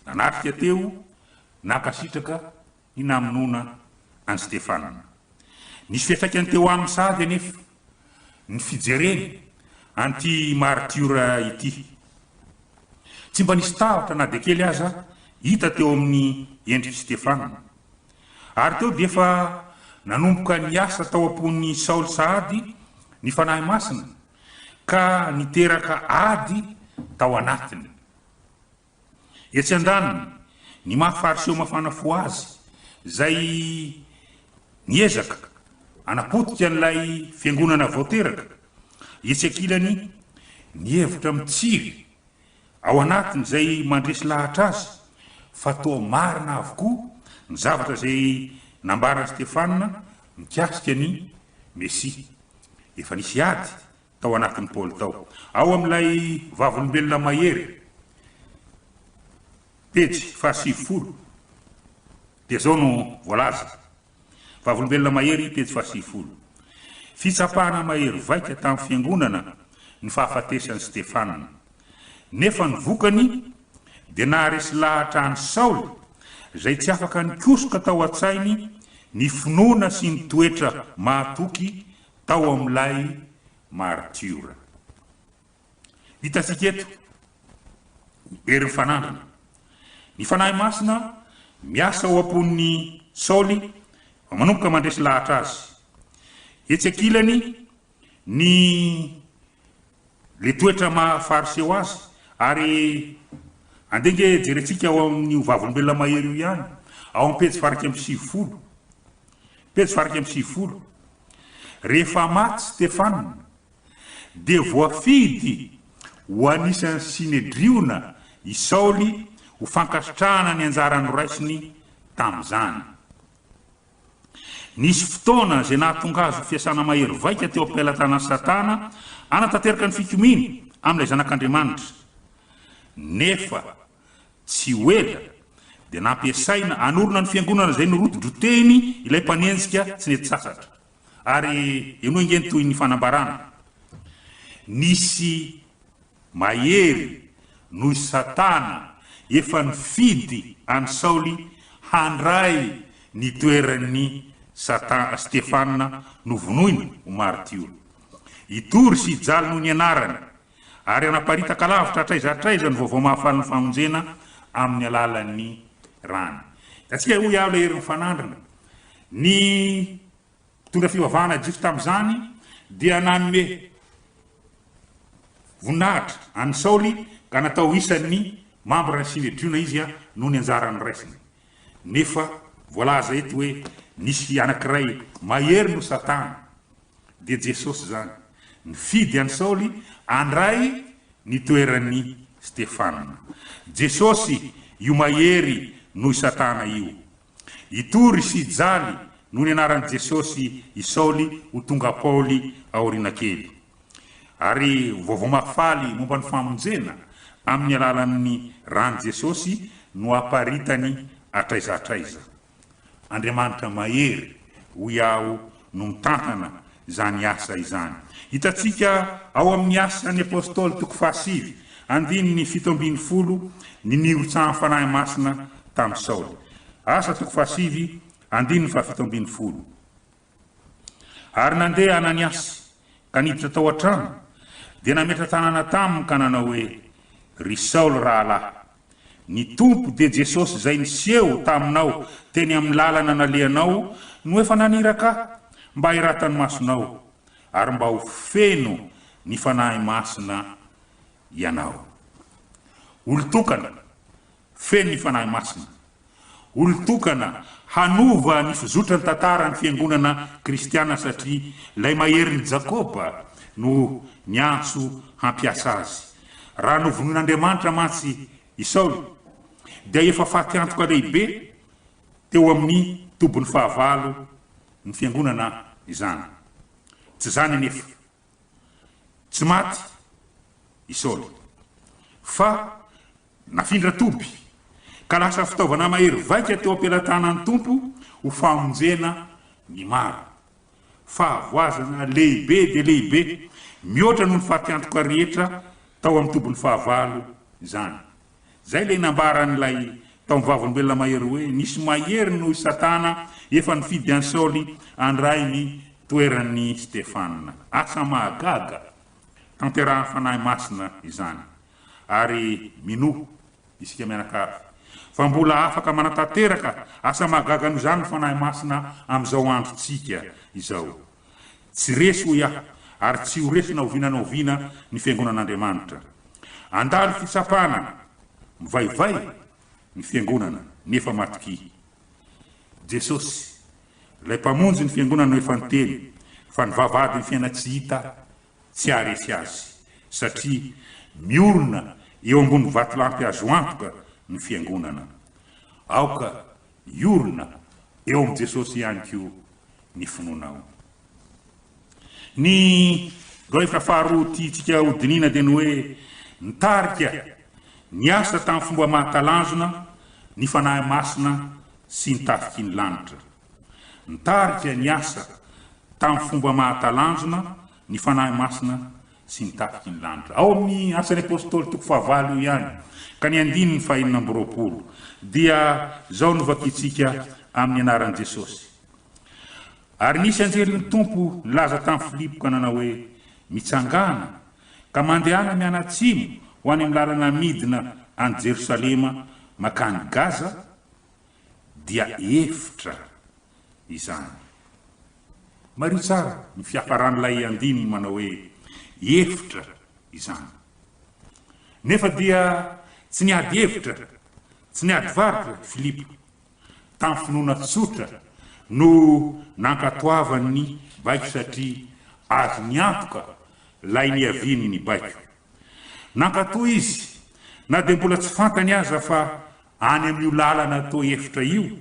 nanatrika teo nankasitraka ny namonoana an'i Stefana. Nisy fiantraikany teo aminy sahady anefa ny fijereny an'ity maritiora ity. Tsy mba nisy tahotra na dia kely aza hita teo amin'ny endrik'i Stefana. Ary teo dia efa nanomboka niasa tao am-pon'i Saoly sahady ny Fanahy Masina, ka niteraka ady tao anatiny. Etsy andaniny, ny maha Fariseo mafana fo azy, izay niezaka hanapotika an'ilay fiangonana vao teraka, etsy ankilany, ny hevitra mitsiry ao anatiny izay mandresy lahatra azy fa toa marina avokoa ny zavatra izay nambaran'i Stefana mikasika ny Mesia. Efa nisy ady tao anatin'i Paoly tao. Ao amin'ilay Vavolombelona Mahery, pejy fahasivifolo, dia izao no voalaza, Vavolombelona Mahery, pejy fahasivifolo, Fitsapana mahery vaika tamin'ny fiangonana ny fahafatesan'i Stefana. Nefa ny vokany dia naharesy lahatra an'i Saoly, izay tsy afaka nikosoka tao an-tsainy ny finoana sy ny toetra mahatoky tao amin'ilay martiora. Hitantsika eto ny herin'ny fanandrana. Ny Fanahy Masina miasa ao am-pon'i Saoly fa manomboka mandresy lahatra azy. Etsy ankilany, ny le toetra maha Fariseo azy, ary andeha ange jerentsika ao amin'io Vavolombelona Mahery io ihany, ao amin'ny pejy faha 91. Pejy faha 91. Rehefa maty Stefana, dia voafidy Ho anisan'ny Synedriona i Saoly ho fankasitrahana ny anjara noraisiny tamin'izany. Nisy fotoana izay nahatonga azy ho fiasana mahery vaika teo am-pelatanan'i Satana hanatanteraka ny fikomiany amin'ilay Zanak'Andriamanitra. Nefa tsy ho ela dia nampiasaina hanorina ny fiangonana izay norotidrotehiny ilay mpanenjika tsy nety sasatra. Ary henoy ange ny tohin'ny fanambarana, Nisy mahery noho i Satana efa nifidy an'i Saoly handray ny toeran'i Satan Stefana novonoina ho maritiora. Hitory sy hijaly noho ny anarany, ary hanaparitaka lavitra hatraiza hatraiza ny vaovao mahafalin'ny famonjena amin'ny alalan'ny rany. Hitantsika hoy aho ilay hery mifanandrina. Ny mpitondra fivavahana jiosy tamin'izany dia nanome voninahitra an'i Saoly ka natao isan'ny mambran'ny Synedriona izy noho ny anjara noraisiny. Nefa voalaza eto hoe nisy anankiray mahery noho Satana, dia Jesosy izany, nifidy an'i Saoly handray ny toeran'i Stefana. Jesosy io mahery noho i Satana io. Hitory sy hijaly noho ny anaran'i Jesosy i Saoly ho tonga Paoly aoriana kely. Ary vaovao mahafaly momba ny famonjena amin'ny alalan'ny ran'i Jesosy no aparitany hatraiza hatraiza. Andriamanitra mahery, hoy aho, no mitantana izany asa izany. Hitantsika ao amin'ny Asan'ny Apostoly toko fahasivy, andininy 17 ny nirotsahan'ny Fanahy Masina tamin'i Saoly. Asa toko fahasivy, andininy fahafito ambin'ny folo. Ary nandeha Ananiasy, ka niditra tao an-trano, dia nametra-tanana taminy ka nanao hoe, Ry Saoly rahalahy, ny Tompo dia Jesosy izay niseho taminao teny amin'ny lalana nalehanao no efa naniraka ahy mba hiratan'ny masonao, ary mba ho feno ny Fanahy Masina ianao. Olon-tokana feno ny Fanahy Masina. Olon-tokana hanova ny fizotran'ny tantaran'ny Fiangonana kristiana satria ilay maherin'i Jakoba no niantso hampiasa azy. Raha novonoin'Andriamanitra mantsy i Saoly dia efa faty antoka lehibe teo amin'ny tobin'ny fahavalo ny Fiangonana izany. Tsy izany anefa. Tsy maty i Saoly fa Nafindra toby, ka lasa fitaovana mahery vaika teo am-pelatanan'ny Tompo ho famonjena ny maro. Fahavoazana lehibe dia lehibe, mihoatra noho ny fatiantoka rehetra tao amin'ny tobin'ny fahavalo izany. Izay ilay nambaran'ilay tao amin'ny Vavolombelona Mahery hoe, Nisy mahery noho i Satana efa nifidy an'i Saoly handray ny toeran'i Stefana. Asa mahagaga tanterahan'ny Fanahy Masina izany. Ary minoa isika mianakavy fa mbola afaka manatanteraka asa mahagaga noho izany ny Fanahy Masina amin'izao androntsika izao. Tsy resy hoy aho ary tsy ho resy na oviana na oviana ny Fiangonan'Andriamanitra. Handalo fitsapana mivaivay ny Fiangonana nefa matokia. Jesosy, Ilay Mpamonjy ny Fiangonana no efa niteny fa ny vavahadin'ny fiaina-tsy hita tsy haharesy azy, satria miorina eo ambony vatolampy azo antoka ny Fiangonana. Aoka hiorina eo amin'i Jesosy ihany koa ny finoanao. Ny lohahevitra faharoa tiantsika hodinihina dia ny hoe nitarika niasa tamin'ny fomba mahatalanjona ny Fanahy Masina sy ny tafiky ny lanitra. Nitarika ny asa tamin'ny fomba mahatalanjona ny Fanahy Masina sy ny tafiky ny lanitra. Ao amin'ny Asan'ny Apostoly toko fahavalo io ihany, ka ny andininy fahenina amby 20, dia izao no vakintsika amin'ny anaran'i Jesosy, Ary nisy anjelin'ny Tompo nilaza tamin'i Filipo ka nanao hoe, Mitsangàna, ka mandehana mianatsimo ho any amin'ny lalana midina any Jerosalema mankany Gaza, dia efitra izany. Mariho tsara ny fiafaran'ilay andininy manao hoe efitra izany. Nefa dia tsy niady hevitra, tsy niady varotra i Filipo. Tamin'ny finoana tsotra no nankatoavany ny baiko satria azony antoka ilay niavian'ny baiko. Nankatò izy, na dia mbola tsy fantany aza fa any amin'io lalana toa efitra io,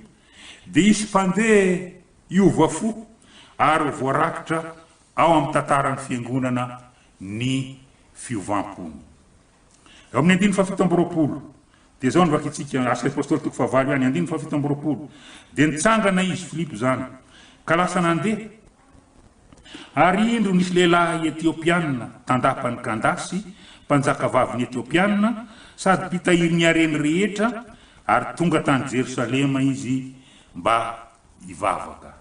dia hisy mpandeha hiova fo ary ho voarakitra ao amin'ny tantaran'ny Fiangonana ny fiovam-pony. Eo amin'ny andininy fahafito amby 20, dia izao no vakintsika, Asan'ny Apostoly toko fahavalo ihany, andininy fahafito amby 20, Dia nitsangana izy, Filipo izany, ka lasa nandeha, ary indro nisy lehilahy Etiopiana tandapan'i Kandasy, mpanjakavavin'ny Etiopiana, sady mpitahiry ny hareny rehetra, ary tonga tany Jerosalema izy mba hivavaka.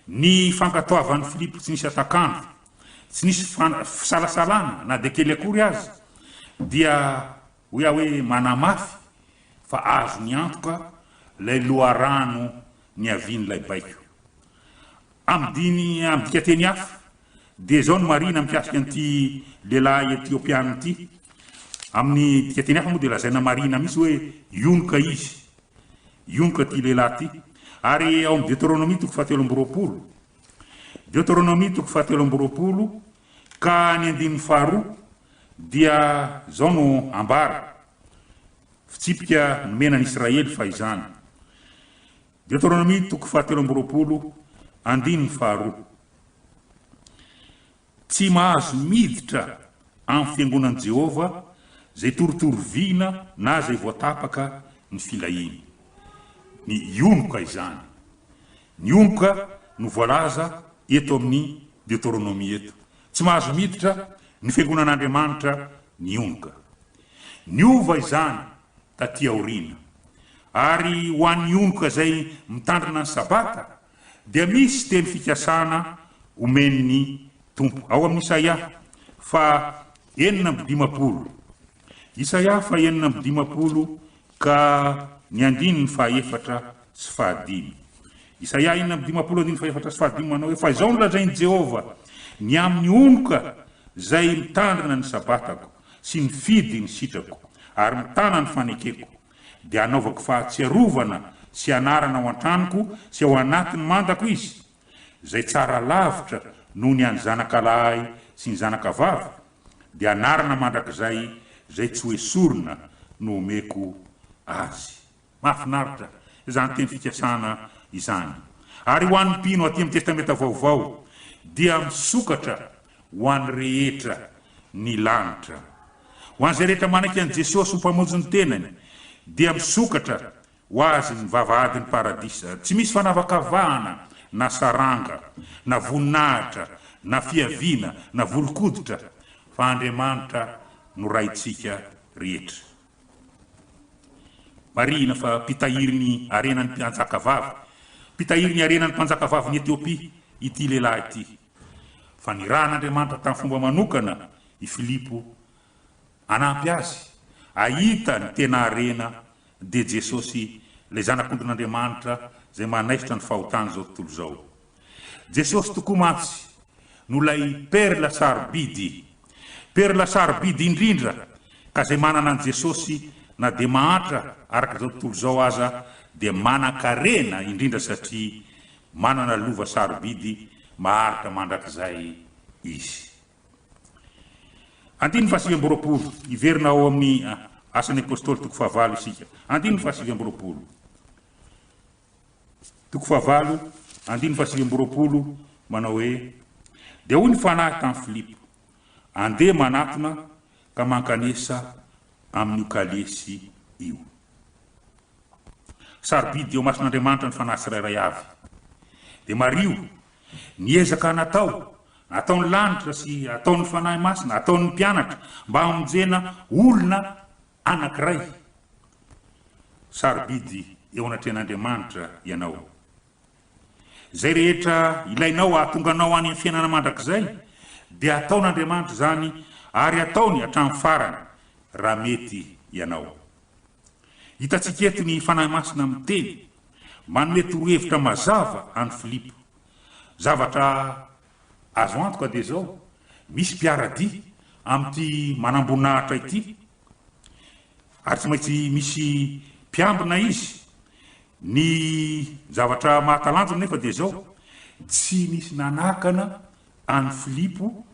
Ny fankatoavan'i Filipo tsy nisy hatak'andro, tsy nisy fisalasalana na dia kely akory aza, dia hoy aho hoe manamafy fa azony antoka ilay loharano niavian'ilay baiko. Amin'ny amin'ny dikanteny hafa, dia izao no marihina mikasika an'ity lehilahy Etiopiana ity. Amin'ny dikanteny hafa moa dia lazaina marihina mihitsy hoe ionoka izy. Ionoka ity lehilahy ity. Ary ao amin'ny Deoteronomia toko fahatelo amby 20, Deoteronomia toko fahatelo amby 20 ka ny andininy faharoa dia izao no ambara, fitsipika nomena an'i Israely fahizany. Deoteronomia toko fahatelo amby 20 andininy faharoa. Tsy mahazo miditra amin'ny fiangonan'i Jehovah izay torotoro vina na izay voatapaka ny filahiany. Ny ionoka izany. Ny ionoka no voalaza eto amin'ny Deoteronomia eto. Tsy mahazo miditra ny fiangonan'Andriamanitra ny ionoka. Niova izany taty aoriana. Ary ho an'ny ionoka izay mitandrina ny Sabata, dia misy teny fikasana omen'ny Tompo. Ao amin'ny Isaia faha 56. Isaia faha 56 ka ny andininy faha efatra sy faha dimy. Isaia 56 andininy faha efatra sy faha dimy manao hoe, Fa izao no lazain'i Jehovah, ny amin'ny onoka izay mitandrina ny Sabatako sy mifidy ny sitrako ary mitana ny fanekeko, dia hanaovako fahatsiarovana sy anarana ao an-tranoko sy ao anatin'ny mandako izy, izay tsara lavitra noho ny an'ny zanakalahy sy ny zanakavavy, dia anarana mandrakizay izay tsy ho esorina no homeko azy. Mahafinaritra izany teny fikasana izany. Ary ho an'ny mpino aty amin'ny Testamenta Vaovao dia misokatra ho an'ny rehetra ny lanitra. Ho an'izay rehetra manaiky an'i Jesosy ho Mpamonjy ny tenany dia misokatra ho azy ny vavahadin'ny paradisa. Tsy misy fanavakavahana na saranga, na voninahitra, na fiaviana, na volon-koditra fa Andriamanitra no Raintsika rehetra. Marihina fa mpitahiry ny harenan'ny mpanjakavavy, mpitahiry ny harenan'ny mpanjakavavin'i Etiopia ity lehilahy ity. Fa nirahan'Andriamanitra tamin'ny fomba manokana i Filipo hanampy azy hahita ny tena harena, dia Jesosy, ilay Zanak'ondrin'Andriamanitra izay manaisotra ny fahotan'izao tontolo izao. Jesosy tokoa mantsy no ilay perla sarobidy, perla sarobidy indrindra, ka izay manana an'i Jesosy na dia mahantra araka izao tontolo izao aza dia manan-karena indrindra satria manana lova sarobidy maharitra mandrakizay izy. Andininy faha 29, hiverina ao amin'ny Asan'ny Apostoly toko fahavalo isika. Andininy faha 29. Toko fahavalo, andininy faha 29 manao hoe, Dia hoy ny Fanahy tamin'i Filipo, Andeha manatona ka mankanesa amin'io kalesy io. Sarobidy eo imason'Andriamanitra ny fanahy tsirairay avy. Dia mariho, ny ezaka natao, nataon'ny lanitra sy ataon'ny Fanahy Masina, ataon'ny mpianatra mba hamonjena olona anankiray. Sarobidy eo anatrehan'Andriamanitra ianao. Izay rehetra ilainao hahatonga anao any amin'ny fiainana mandrakizay dia hataon'Andriamanitra izany ary hataony hatramin'ny farany raha mety ianao. Hitantsika eto ny Fanahy Masina miteny, manome torohevitra mazava an'i Filipo. Zavatra azo antoka dia izao, misy mpiara-dia amin'ity manamboninahitra ity, ary tsy maintsy misy mpiambina izy. Ny zavatra mahatalanjona nefa dia izao, tsy nisy nanakana an'i Filipo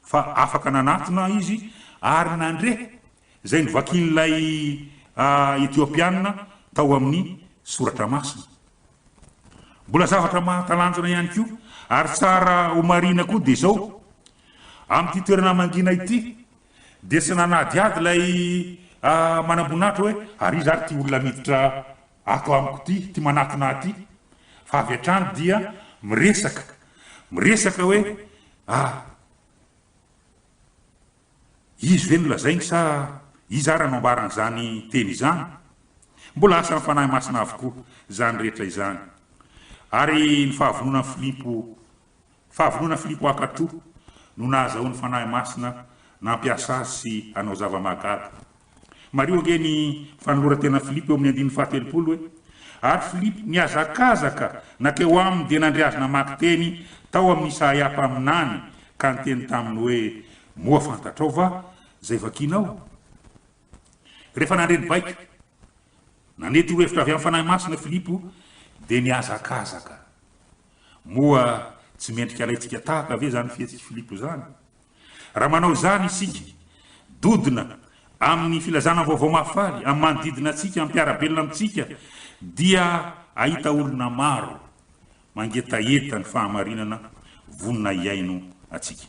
fa afaka nanatona izy ary nandre izay novakian'ilay Etiopiana tao amin'ny Soratra Masina. Mbola zavatra mahatalanjona ihany koa ary tsara homarihina koa dia izao, amin'ity toerana mangina ity dia tsy nanadihady ilay manamboninahitra hoe ary iza ary ity olona miditra ato amiko ity, ity manatona ahy ity, fa avy hatrany dia miresaka, miresaka hoe ah, Izy ve no lazainy sa iza ara no ambaran'izany teny izany? Mbola asan'ny Fanahy Masina avokoa izany rehetra izany. Ary ny fahavononan'i Filipo, fahavononan'i Filipo hankatò no nahazahoan'ny Fanahy Masina nampiasa azy sy hanao zava-mahagaga. Mariho ange ny fanoloran-tenan'i Filipo eo amin'ny andininy fahatelopolo hoe, Ary Filipo nihazakazaka nankeo aminy dia nandre azy namaky teny tao amin'i Isaia mpaminany ka niteny taminy hoe, Moa fantatrao va izay vakinao? Rehefa nandre ny baiko, nandre torohevitra avy amin'ny Fanahy Masina Filipo dia nihazakazaka. Moa tsy mendrika alaintsika tahaka ve izany fihetsik'i Filipo izany? Raha manao izany isika, dodona amin'ny filazana vaovao mahafaly amin'ny manodidina antsika, amin'ny mpiara-belona amintsika, dia hahita olona maro mangetaheta ny fahamarinana vonona hihaino antsika.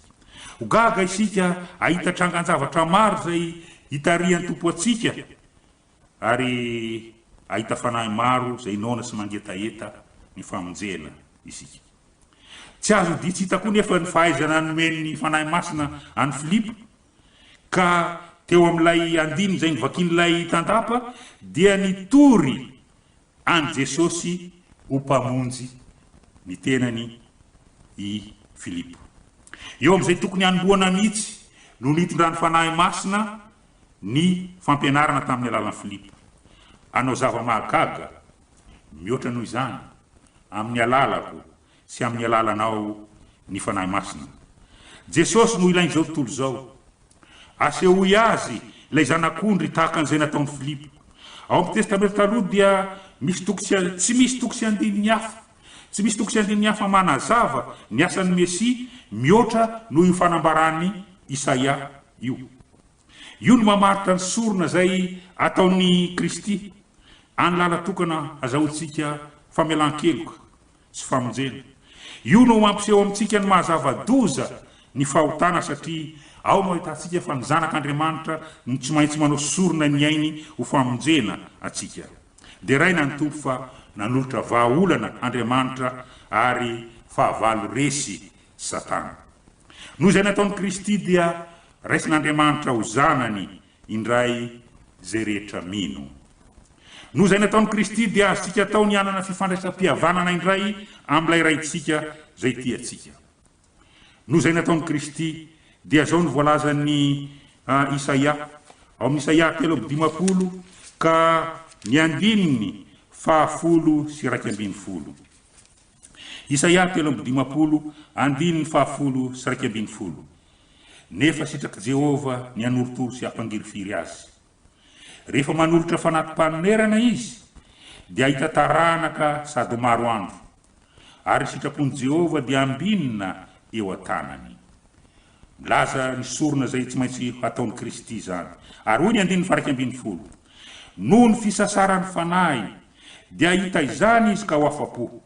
Ho gaga isika hahita trangan-javatra maro izay hitarihan'ny Tompo antsika ary hahita fanahy maro izay noana sy mangetaheta ny famonjena isika. Tsy azo odian-tsy hita koa nefa ny fahaizana nomen'ny Fanahy Masina an'i Filipo, ka teo amin'ilay andininy izay novakian'ilay tandapa dia nitory an'i Jesosy ho Mpamonjy ny tenany i Filipo. Eo amin'izay tokony hanombohana mihitsy no nitondran'ny Fanahy Masina ny fampianarana tamin'ny alalan'i Filipo. Hanao zava-mahagaga mihoatra noho izany amin'ny alalako sy amin'ny alalanao ny Fanahy Masina. Jesosy no ilain'izao tontolo izao. Asehoy azy ilay Zanak'ondry tahaka an'izay nataon'i Filipo. Ao amin'ny Testamenta Taloha dia misy toko sy tsy misy toko sy andininy hafa. Tsy misy toko sy andininy hafa manazava ny asan'ny Mesia mihoatra noho io fanambaran'i Isaia io. Io no mamaritra ny sorona izay ataon'i Kristy, any lala-tokana azahoantsika famelan-keloka sy famonjena. Io no mampiseho amintsika ny maha-zava-doza ny fahotana satria ao no ahitantsika fa ny Zanak'Andriamanitra no tsy maintsy manao sorona ny ainy ho famonjena antsika. Deraina ny Tompo fa nanolotra vahaolana Andriamanitra ary fahavalo resy Satana. Noho izay nataon'i Kristy dia raisin'Andriamanitra ho zanany indray izay rehetra mino. Noho izay nataon'i Kristy dia azontsika atao ny hanana fifandraisam-pihavanana indray amin'ilay Raintsika izay tia antsika. Noho izay nataon'i Kristy dia izao no voalazan'i Isaia ao amin'ny Isaia 53 ka ny andininy fahafolo sy 11. Isaia 53, andininy fahafolo sy 11, Nefa sitrak'i Jehovah ny hanorotoro sy hampangirifiry azy. Rehefa manolotra fanati-panonerana izy, dia hahita taranaka sady ho maro andro, ary ny sitrapon'i Jehovah dia hambinina eo an-tanany. Milaza ny sorona izay tsy maintsy hataon'i Kristy izany. Ary hoy ny andininy faha 11, Noho ny fisasaran'ny fanahiny, dia hahita izany izy ka ho afa-po.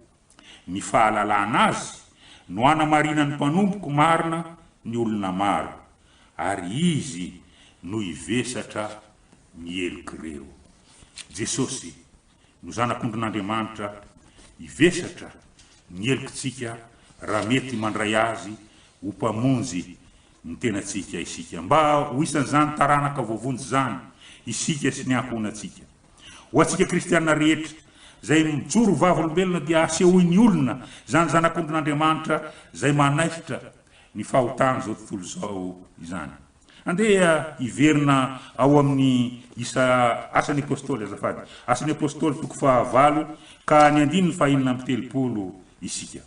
Ny fahalalana azy no hanamarinan'ny mpanompoko marina ny olona maro, ary izy no hivesatra ny helok'ireo. Jesosy no Zanak'ondrin'Andriamanitra hivesatra ny helokitsika raha mety mandray Azy ho Mpamonjy ny tenantsika isika. Mba ho isan'izany taranaka voavonjy izany isika sy ny ankohonantsika. Ho antsika kristiana rehetra izay mijoro ho vavolombelona dia asehoy ny olona izany Zanak'ondrin'Andriamanitra izay manaisotra ny fahotan'izao tontolo izao izany. Andeha hiverina ao amin'ny isa Asan'ny Apostoly, azafady, Asan'ny Apostoly toko fahavalo ka ny andininy fahenina amby 30 isika.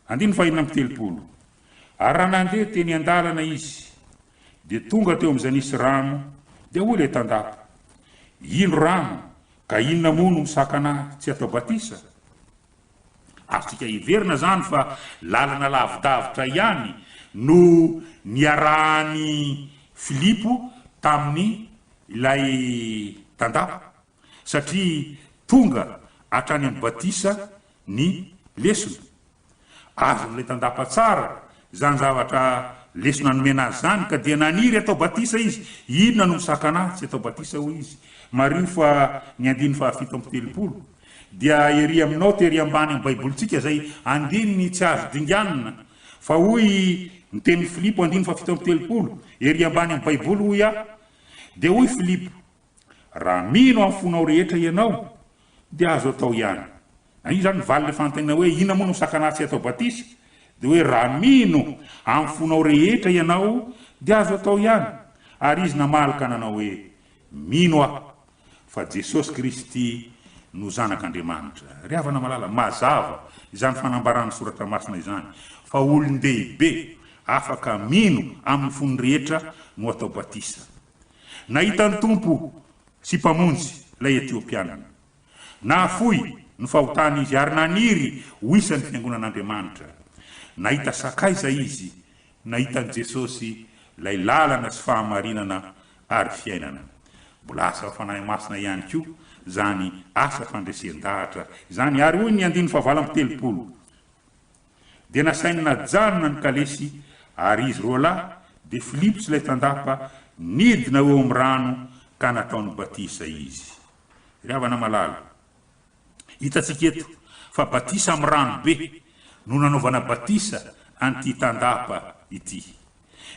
Andininy fahenina amby 30. Ary raha nandeha teny an-dalana izy, dia tonga teo amin'izay nisy rano, dia hoy ilay tandapa, Indro rano, ka inona moa no misakana ahy tsy hatao batisa? Azontsika heverina izany fa lalana lavidavitra ihany no niarahan'i Filipo tamin'ny ilay tandapa, satria tonga hatrany amin'ny batisa ny lesona. Azon'ilay tandapa tsara izany zavatra lesona nomena azy izany, ka dia naniry hatao batisa izy. Inona no misakana ahy tsy hatao batisa? hoy izy. Mariho fa ny andininy fahafito amby telopolo dia ery amin'ny naoty ery ambany amin'ny Baibolintsika, izay andininy tsy azo dinganina, fa hoy ny tenin'i Filipo, andininy fahafito amby telopolo, ery ambany amin'ny Baiboly, hoy aho, Dia hoy Filipo, Raha mino amin'ny fonao rehetra ianao, dia azo atao ihany. Na io izany ny valin'ilay fanontaniana hoe inona moa no misakana ahy tsy hatao batisa? Dia hoe raha mino amin'ny fonao rehetra ianao dia azo atao ihany. Ary izy namaly ka nanao hoe, Mino aho fa Jesosy Kristy no Zanak'Andriamanitra. Ry havana malala, mazava izany fanambaran'ny Soratra Masina izany fa olon-dehibe afaka mino amin'ny fony rehetra no atao batisa. Nahita ny Tompo sy Mpamonjy ilay Etiopiana. Nahafoy ny fahotany izy ary naniry ho isan'ny fiangonan'Andriamanitra. Nahita sakaiza izy, nahita an'i Jesosy, ilay lalana sy fahamarinana ary fiainana. Mbola asa Fanahy Masina ihany koa izany asa fandresen-dahatra izany ary hoy ny andininy fahavalo amby telopolo, Dia nasainy najanona ny kalesy ary izy roalahy, dia Filipo sy ilay tandapa, nidina ho eo amin'ny rano ka nataony batisa izy. Ry havana malala, hitantsika eto fa batisa amin'ny rano be no nanaovana batisa an'ity tandapa ity.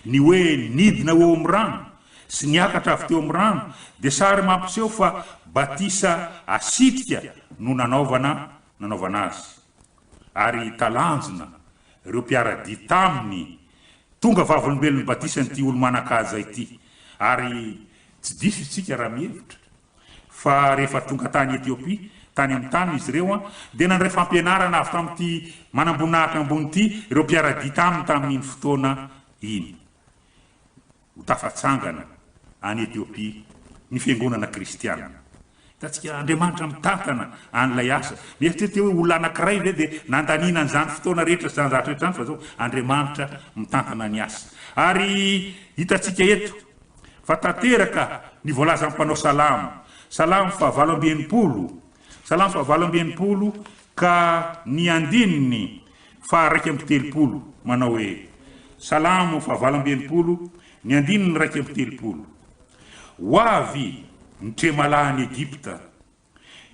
Ny hoe nidina ho eo amin'ny rano sy niakatra avy teo amin'ny rano dia sary mampiseho fa batisa asitrika no nanaovana nanaovana azy. Ary talanjona ireo mpiara-dia taminy tonga vavolombelon'ny batisan'ity olo-manan-kaja ity. Ary tsy diso isika raha mihevitra fa rehefa tonga tany Etiopia, tany amin'ny taniny izy ireo, dia nandray fampianarana avy tamin'ity manamboninahitra ambony ity ireo mpiara-dia taminy tamin'iny fotoana iny. Ho tafatsangana any Etiopia ny fiangonana kristiana. Hitantsika, Andriamanitra mitantana an'ilay asa. Mieritreritra hoe olona anankiray ve dia nandaniana an'izany fotoana rehetra sy izany zavatra rehetra izany, fa izao Andriamanitra mitantana ny asa. Ary hitantsika eto fa tanteraka ny voalazan'ny mpanao salamo, Salamo fahavalo amby enimpolo, Salamo fahavalo amby enimpolo ka ny andininy faha 31, manao hoe, Salamo fahavalo amby enimpolo, ny andininy 31, Ho avy ny tremalahin'i Egypta,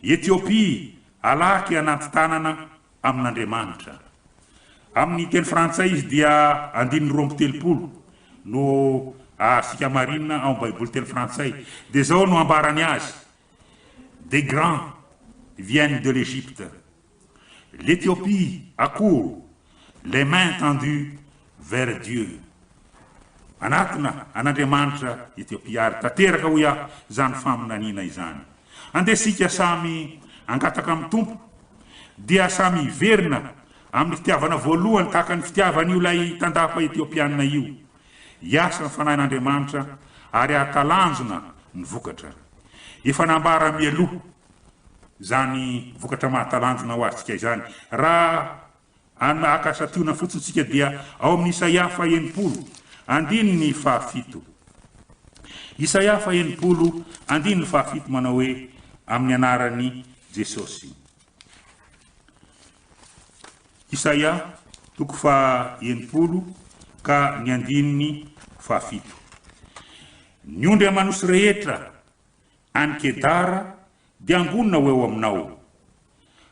Etiopia halaky hanaty tanana amin'Andriamanitra. Amin'ny teny frantsay izy dia andininy 32 no azontsika hamarinina ao amin'ny Baiboly teny frantsay. Dia izao no ambarany azy, Des grands viennent de l'Égypte. L'Éthiopie accourt, les mains tendues vers Dieu. Manatona an'Andriamanitra Etiopia ary tanteraka hoy aho izany faminaniana izany. Andeha isika samy hangataka amin'ny Tompo dia samy hiverina amin'ny fitiavana voalohany tahaka ny fitiavan'io ilay tandapa Etiopiana io. Hiasa ny Fanahin'Andriamanitra ary hahatalanjona ny vokatra. Efa nambara mialoha izany vokatra mahatalanjona ho azontsika izany. Raha haka santionany fotsiny isika dia ao amin'ny Isaia faha-enimpolo, andininy fahafito. Isaia faha-enimpolo, andininy fahafito manao hoe, Amin'ny anaran'i Jesosy. Isaia toko faha-enimpolo ka ny andininy fahafito. Ny ondry aman'osy rehetra any Kedara dia hangonina ho eo aminao,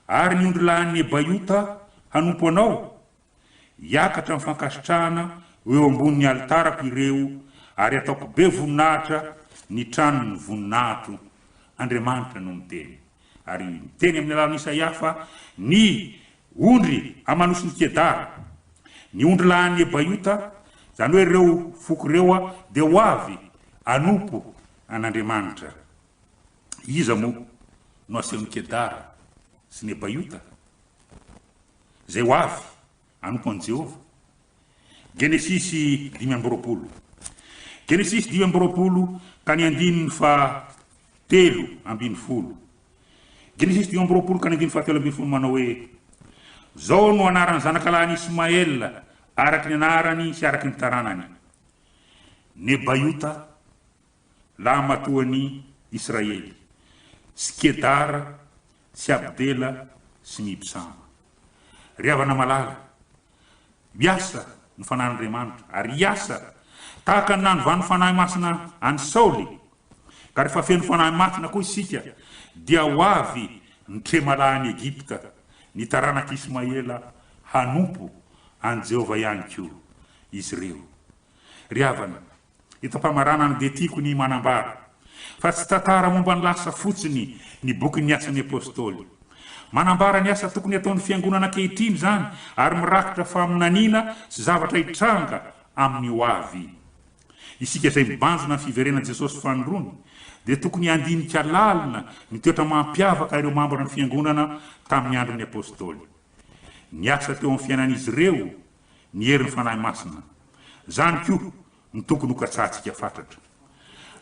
ary ny ondrilahin'i Nebaiota hanompo anao, hiakatra amin'ny fankasitrahana ho eo ambonin'ny alitarako ireo, ary hataoko be voninahitra ny tranon'ny voninahitro. Andriamanitra no miteny. Ary miteny amin'ny alalan'i Isaia fa ny ondry aman'osin'i Kedara, ny ondrilahin'i Nebaiota, izany hoe ireo foko ireo, dia ho avy hanompo an'Andriamanitra. Iza moa no asehon'i Kedara sy Nebaiota, izay ho avy hanompo an'i Jehovah? Genesisy 25. Genesisy 25 ka ny andininy faha 13. Genesisy 25 ka ny andininy faha 13 manao hoe, Izao no anaran'ny zanakalahin'i Ismaela. araka ny anarany sy araka ny taranany, Nebaiota, lahimatoan'i Israely, sy Kedara, sy Abdela, sy Mibsama. Ry havana malala, hiasa ny Fanahin'Andriamanitra, ary hiasa tahaka ny nanovan'ny Fanahy Masina an'i Saoly, ka rehefa feno Fanahy Masina koa isika, dia ho avy ny tremalahin'i Egypta, ny taranak'i Ismaela hanompo an'i Jehovah ihany koa izy ireo. Ry havana, eto am-pamaranana dia tiako ny manambara fa tsy tantara momba ny lasa fotsiny ny bokin'ny Asan'ny Apostoly. Manambara ny asa tokony hataon'ny Fiangonana ankehitriny izany ary mirakitra faminaniana sy zavatra hitranga amin'ny ho avy. Isika izay mibanjina ny fiverenan'i Jesosy fanindroany dia tokony handinika lalina ny toetra mampiavaka ireo mambran'ny Fiangonana tamin'ny andron'ny Apostoly. Niasa teo amin'ny fiainan'izy ireo ny herin'ny Fanahy Masina. Izany koa no tokony hokatsahantsika fatratra.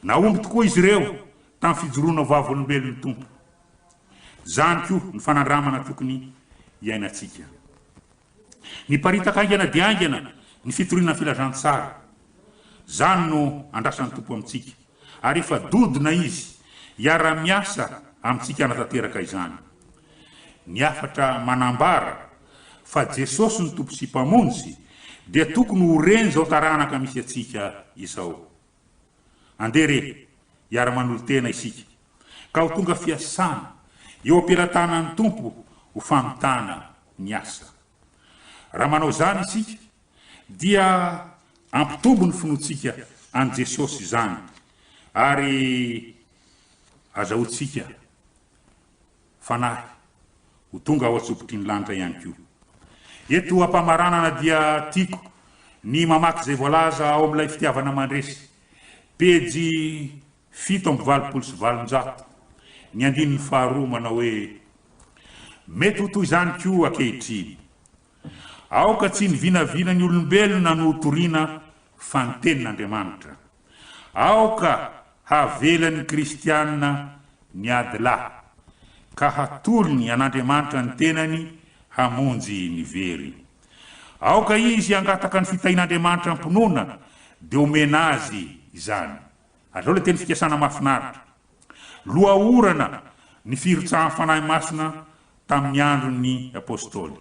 Nahomby tokoa izy ireo tamin'ny fijoroana ho vavolombelon'ny Tompo. Izany koa ny fanandramana tokony hiainantsika. Niparitaka haingana dia haingana ny fitoriana ny filazantsara. Izany no andrasan'ny Tompo amintsika, ary efa dodona Izy hiara-miasa amintsika hanatanteraka izany. Ny hafatra manambara fa Jesosy no Tompo sy Mpamonjy dia tokony ho ren'izao taranaka misy antsika izao. Andeha re hiara-manolo-tena isika ka ho tonga fiasana eo am-pelatanan'ny Tompo ho famitana ny asa. Raha manao izany isika dia hampitombo ny finoantsika an'i Jesosy izany ary azahoantsika Fanahy ho tonga ao an-tsopitry ny lanitra ihany koa. Eto am-pamaranana dia tiako ny mamaky izay voalaza ao amin'ilay Fitiavana Mandresy, pejy 887, ny andininy faharoa manao hoe, Mety ho toy izany koa ankehitriny. Aoka tsy ny vinavinan'ny olombelona no hotorina fa ny Tenin'Andriamanitra. Aoka havelan'ny kristiana ny ady lahy, ka hatolony an'Andriamanitra ny tenany hamonjy ny very. Aoka izy hangataka ny fitahian'Andriamanitra am-pinoana, dia homena azy izany. Ary izao ilay teny fikasana mahafinaritra, Loha-orana ny firotsahan'ny Fanahy Masina tamin'ny andron'ny Apostoly,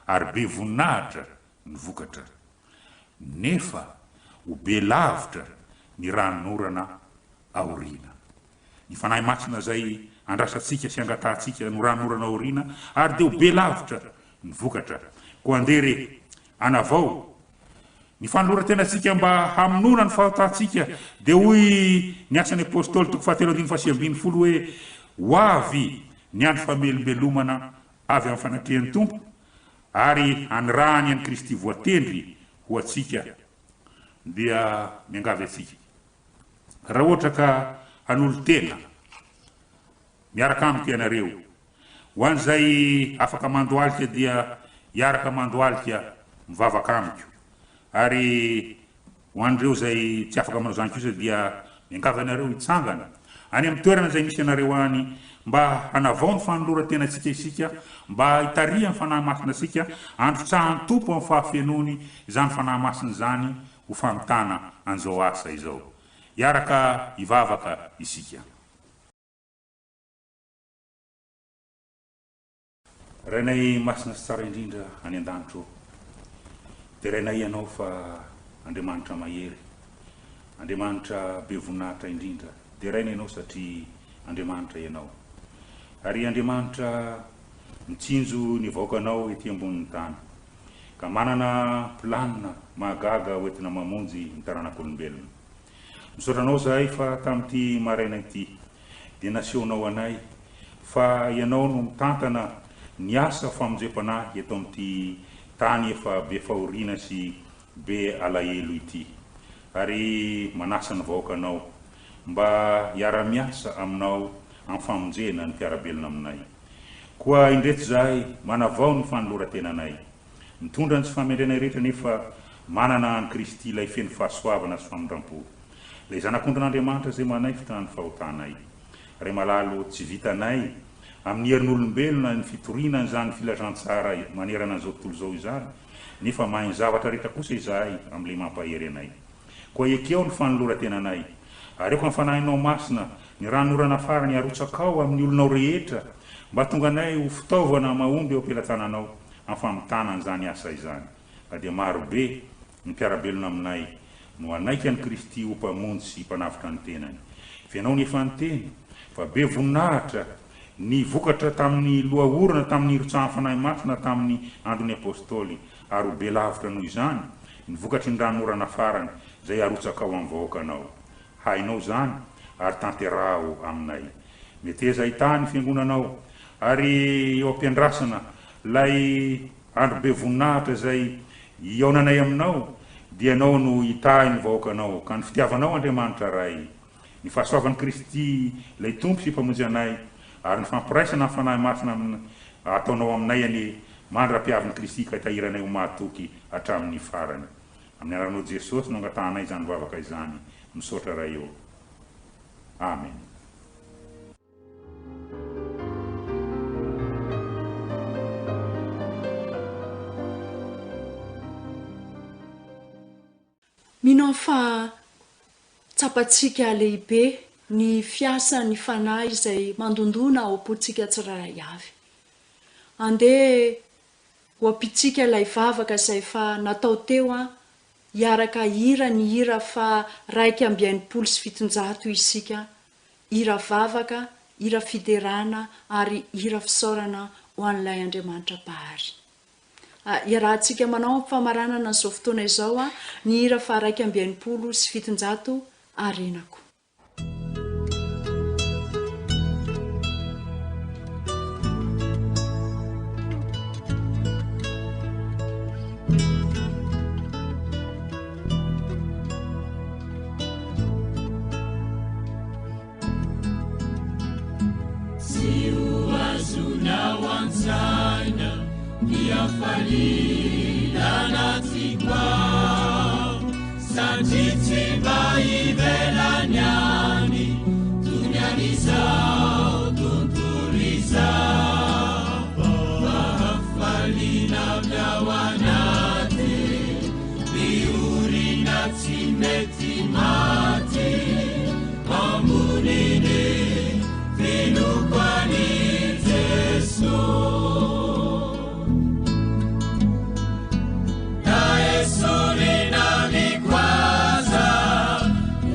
ary be voninahitra ny vokatra. Nefa ho be lavitra ny ranonorana aoriana. Ny Fanahy Masina izay andrasantsika sy angatahantsika no ranonorana aoriana, ary dia ho be lavitra ny vokatra. Koa andeha re, hanavao ny fanoloran-tenantsika mba hamonoana ny fahotantsika, dia hoy ny Asan'ny Apostoly toko fahatelo andininy faha-19 hoe, Ho avy ny andro famelombelomana avy amin'ny fanatrehan'ny Tompo, ary hanirahany an'i Kristy voatendry ho antsika, dia miangavy antsika, raha ohatra ka hanolo-tena miaraka amiko ianareo, ho an'izay afaka mandohalika dia hiaraka mandohalika mivavaka amiko, ary Ho an'ireo izay tsy afaka manao izany kosa dia miangavy anareo hitsangana any amin'ny toerana izay misy anareo any mba hanavao ny fanoloran-tenantsika isika mba hitarihan'ny Fanahy Masina antsika handrotsahan'ny Tompo amin'ny fahafenoany izany Fanahy Masina izany ho famitana an'izao asa izao. Hiaraka hivavaka isika. Rainay masina sy tsara indrindra any an-danitra ô, derainay Ianao fa Andriamanitra mahery, Andriamanitra be voninahitra indrindra, deraina Ianao satria Andriamanitra Ianao. Ary Andriamanitra mitsinjo ny vahoakanao ety ambonin'ny tany, ka manana planina mahagaga hoentina mamonjy ny taranak'olombelona. Misaotra Anao izahay fa tamin'ity maraina ity dia nasehonao anay fa Ianao no mitantana ny asa famonjem-panahy eto amin'ity tany efa be fahoriana sy be alahelo ity. Ary manasa ny vahoakanao mba hiara-miasa Aminao amin'ny famonjena ny mpiara-belona aminay. Koa indreto izahay manavao ny fanoloran-tenanay. Mitondra ny tsy fahamendrena rehetra nefa manana an'i Kristy ilay feno fahasoavana sy famindrampo. Ilay Zanak'ondrin'Andriamanitra izay manaisotra ny fahotanay. Ray malalo, tsy vitanay. amin'ny herin'olombelona ny fitoriana an'izany filazantsara manerana an'izao tontolo izao izany, nefa mahay ny zavatra rehetra kosa izahay amin'ilay mampahery anay. Koa ekeo ny fanoloran-tenanay, ary aoka ny Fanahinao Masina, ny ranonorana farany arotsakao amin'ny olonao rehetra, mba hahatonga anay ho fitaovana mahomby eo am-pelatananao amin'ny famitana an'izany asa izany. Na dia maro be ny mpiara-belona aminay no hanaiky an'i Kristy ho Mpamonjy sy Mpanavotra ny tenany. F'ianao no efa niteny fa be voninahitra ny vokatra tamin'ny loha orana tamin'ny nirotsahan'ny Fanahy Masina tamin'ny andron'ny Apostoly, ary ho be lavitra noho izany ny vokatry ny ranonorana farany izay harotsakao amin'ny vahoakanao. Hainao izany, ary tanteraho aminay. Meteza hitahy ny Fiangonanao, ary eo am-piandrasana ilay andro be voninahitra izay hihaonanay aminao, dia Ianao no hitahy ny vahoakanao, ka ny fitiavanao, Andriamanitra Ray, ny fahasoavan'i Kristy ilay Tompo sy Mpamonjy anay, ary ny fampiraisana ny Fanahy Masina amin'ny ataonao aminay anie, mandra-piavin'i Kristy ka hitahiranay ho mahatoky hatramin'ny farany. Amin'ny anaranao Jesosy no angatahanay izany vavaka izany. Misaotra Ray ô. Amen. Mino aho fa tsapantsika lehibe ny fiasan'ny Fanahy izay mandondona ao am-pontsika tsirairay avy. Andeha ho ampitsika ilay vavaka izay efa natao teo an, hiaraka hira ny hira faha 761 isika, hira vavaka, hira fiderana ary hira fisaorana ho an'ilay Andriamanitra Mpahary. Iarahantsika manao amin'ny famaranana an'izao fotoana izao ny hira faha 761 Arenako. Tsy ho azonao an-tsaina ny hafaliana anatiko ao, satria tsy mba ivelany any toy ny an'izao tontolo izao, fa hafaliana avy ao anaty, miorina tsy mety maty. Amboniny finoako an'i Jeso. Na esorina amiko aza ny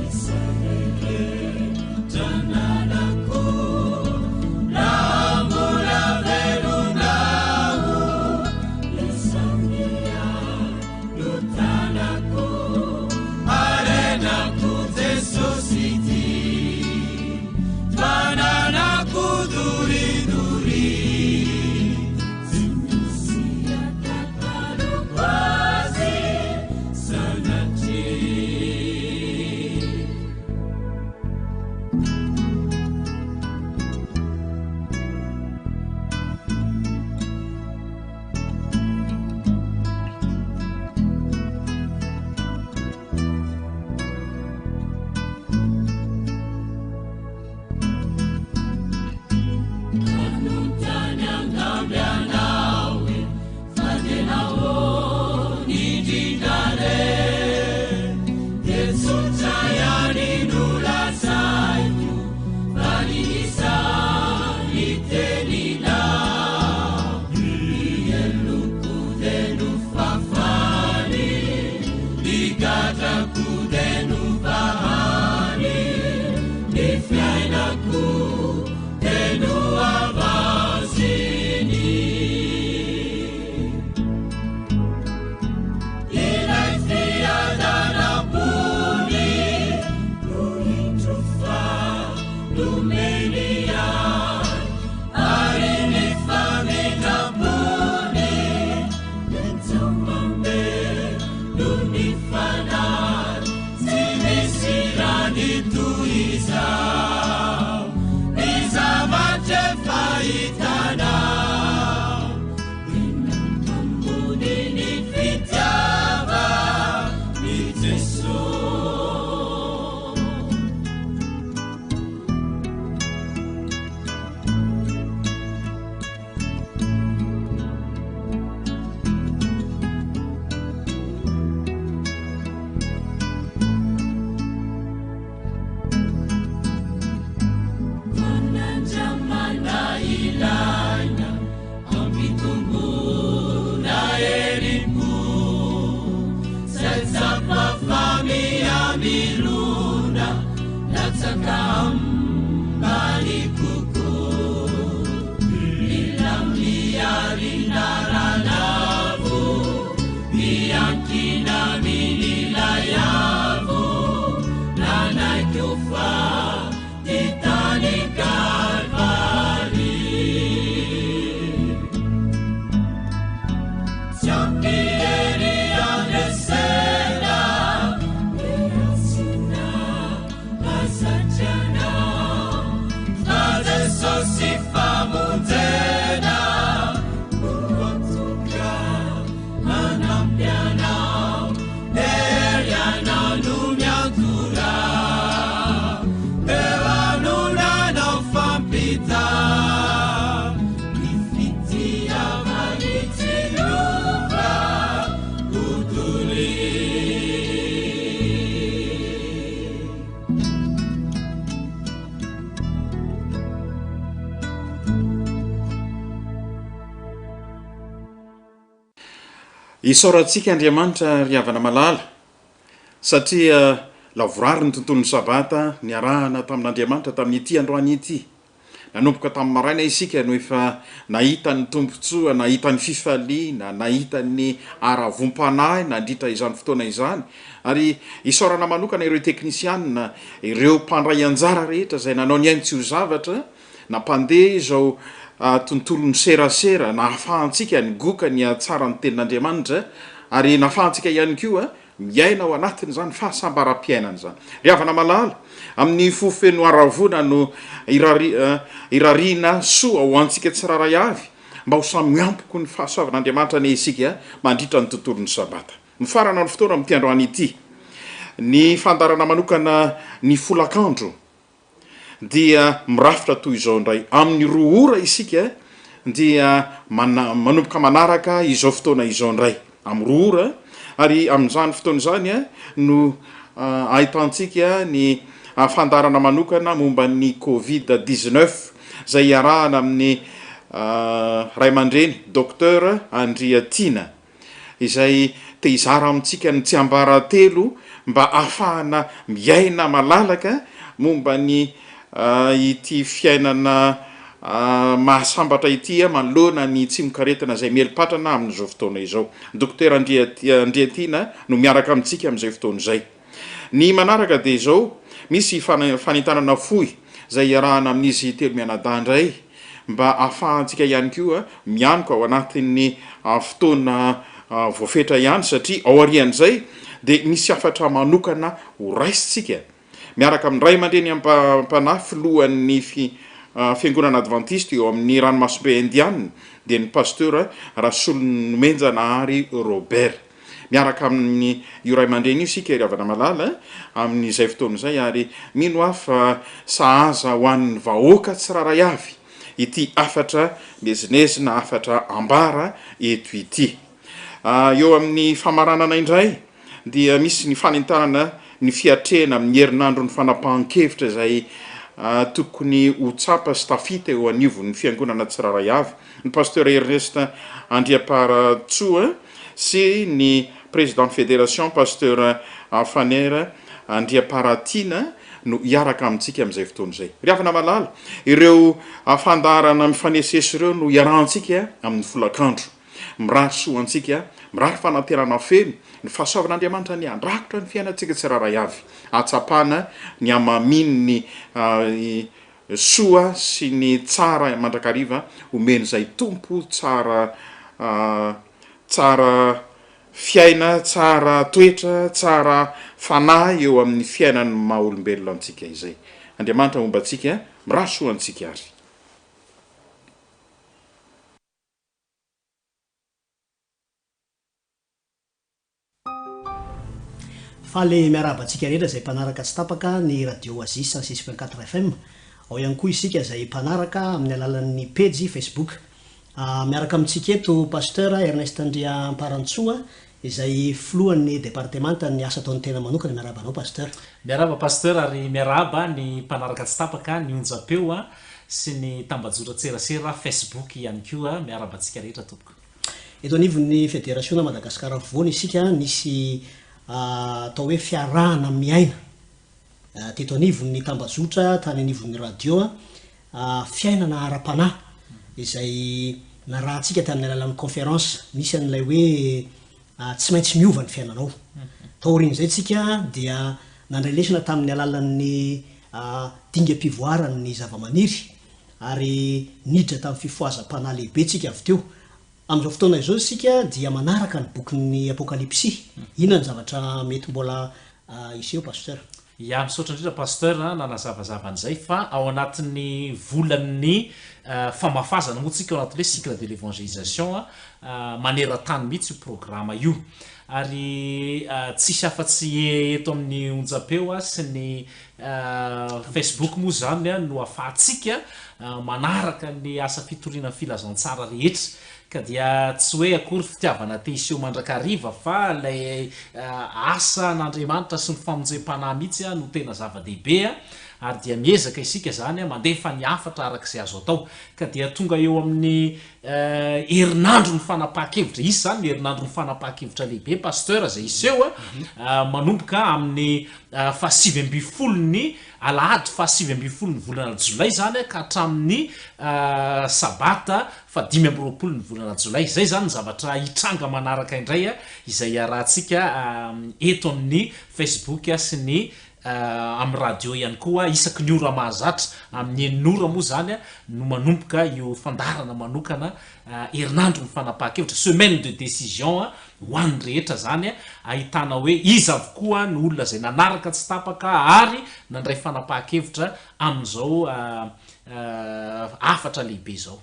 hita ny fitiavany tsy miova ho doria. Isaorantsika Andriamanitra ry havana malala satria lavorary ny tontolon'ny Sabata niarahana tamin'Andriamanitra tamin'ity androany ity. Nanomboka tamin'ny maraina isika no efa nahita ny tombontsoa, nahita ny fifaliana, nahita ny haravoam-panahy nandritra izany fotoana izany. Ary isaorana manokana ireo teknisianina, ireo mpandray anjara rehetra izay nanao ny ainy tsy ho zavatra, Nampandeha izao tontolon'ny serasera nahafahantsika nigoka ny hatsaran'ny Tenin'Andriamanitra ary nahafahantsika ihany koa miaina ao anatin'izany fahasambaram-piainana izany. Ry havana malala, amin'ny fo feno haravoana no irariana soa ho antsika tsirairay avy mba ho samy ampoky ny fahasoavan'Andriamanitra anie isika mandritra ny tontolon'ny Sabata. Mifarana ny fotoana amin'ity androany ity. Ny fandaharana manokana ny folakandro. dia mirafitra toy izao indray, amin'ny roa ora isika dia manomboka manaraka izao fotoana izao indray, amin'ny roa ora, ary amin'izany fotoana izany no ahitantsika ny fandaharana manokana momba ny Covid 19 izay iarahana amin'ny ray aman-dreny Docteur Andriatiana. izay te hizara amintsika ny tsiambaratelo mba ahafahana miaina malalaka momba ny ity fiainana mahasambatra ity manoloana ny tsimokaretina izay mieli-patrana amin'izao fotoana izao. Dokotera Andriatiana no miaraka amintsika amin'izay fotoana izay. Ny manaraka dia izao, misy fanentanana fohy izay iarahana amin'izy telomianadahy indray mba ahafahantsika ihany koa mianoka ao anatin'ny fotoana voafetra ihany satria ao aorian'izay dia misy hafatra manokana ho raisintsika miaraka amin'ny ray aman-dreny am-panahy filohan'ny fiangonana advantista eo amin'ny ranomasimbe indiana dia ny pasteur Rasolonomenjanahary Robert. Miaraka amin io ray aman-dreny io isika ry havana malala amin izay fotoana izay ary mino aho fa sahaza ho an'ny vahoaka tsirairay avy ity hafatra miezinezina hafatra ambara eto ity. Eo amin'ny famaranana indray dia misy ny fanentanana ny fiatrehana amin'ny herinandron'ny fanapahan-kevitra izay tokony ho tsapa sy tafita eo anivon'ny fiangonana tsirairay avy. Ny Pasteur Ernest Andriamparatsoa sy ny Président Fédération Pasteur Faner Andriamparatiana no hiaraka amintsika amin'izay fotoana izay. Ry havana malala, ireo fandaharana mifanesesy ireo no hiarahantsika amin'ny folakandro. Mirary soa antsika, mirary fanantenana feno, ny fahasoavan'Andriamanitra anie handrakotra ny fiainantsika tsirairay avy, hahatsapana ny hamamin'ny soa sy ny tsara mandrakariva omen'izay Tompo tsara tsara fiaina, tsara toetra, tsara fanahy eo amin'ny fiainan'ny maha olombelona antsika izay. Andriamanitra homba antsika, mirary soa antsika ary. Faly miarahaba antsika rehetra izay mpanaraka tsy tapaka ny radio Oasis 106.4 FM. Ao ihany koa isika izay mpanaraka amin'ny alalan'ny pejy Facebook. Miaraka amintsika eto Pasteur Ernest Andriamparantsoa izay filohan'ny departemantan'ny asa ataon'ny tena manokana. Miarahaba anao Pasteur. Miarahaba Pasteur ary miarahaba ny mpanaraka tsy tapaka ny onjam-peo sy ny tambajotran-tserasera Facebook ihany koa. Miarahaba antsika rehetra tompoko. Eto anivon'ny Federasiona Madagasikara Afovoany isika nisy atao hoe fiarahana miaina teto anivon'ny tambajotra tany anivon'ny radio fiainana ara-panahy izay narahantsika tamin'ny alalan'ny conférence nisy an'ilay hoe tsy maintsy miova ny fiainanao. Taorian'izay tsika dia nandray lesona tamin'ny alalan'ny dingam-pivoaran'ny zavamaniry ary niditra tamin'ny fifohazam-panahy lehibe tsika avy teo. Amin'izao fotoana izao isika dia manaraka ny bokin'ny Apokalypsy. Inona ny zavatra mety mbola hiseho Pasteur? Ya, misaotra indrindra Pasteur nanazavazava an'izay fa ao anatin'ny volan'ny famafazana moa tsika ao anatin'ny hoe cycle de l'évangélisation maneran-tany mihitsy io programa io. Ary tsisy afa-tsy eto amin'ny onjam-peo sy ny Facebook moa izany no afahantsika manaraka ny asa fitoriana ny filazantsara rehetra. Ka dia tsy hoe akory fitiavana te hiseho mandrakariva fa ilay asa an'Andriamanitra sy ny famonjem-panahy mihitsy no tena zava-dehibe ary dia miezaka isika izany mandefa ny hafatra araka izay azo atao. Ka dia tonga eo amin'ny herinandron'ny fanapahan-kevitra, hisy izany ny herinandron'ny fanapahan-kevitra lehibe Pasteur izay hiseho manomboka amin'ny fahasivy ambin'ny alahady fahasivy ambin'ny ny volana jolay izany ka hatramin'ny sabata fahadimy amby roapolo ny volana jolay. Izay izany ny zavatra hitranga manaraka indray izay iarahantsika eto amin'ny Facebook sy ny amin'ny radio ihany koa isaky ny ora mahazatra, amin'ny enina ora moa izany no manomboka io fandaharana manokana herinandro ny fanapahan-kevitra, semaine de décision, ho an'ny rehetra izany, ahitana hoe iza avokoa ny olona izay nanaraka tsy tapaka ary nandray fanapahan-kevitra amin'izao hafatra lehibe izao.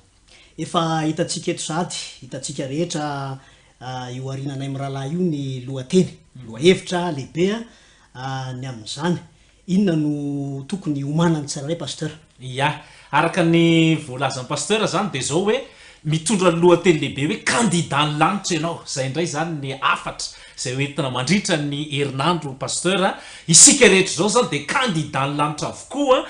Efa hitantsika eto sahady, hitantsika rehetra io arinanay mirahalahy io ny lohateny, lohahevitra lehibe ny amin'izany. Inona no tokony hiomanan'ny tsirairay Pasteur? Ya, araka ny voalazan'i Pasteur izany dia izao hoe, mitondra ny lohateny lehibe hoe Candidat ny lanitra ianao. Izay indray izany ny hafatra izay ho entina mandritra ny herinandro Pasteur a. Isika rehetra izao izany dia candidat ny lanitra avokoa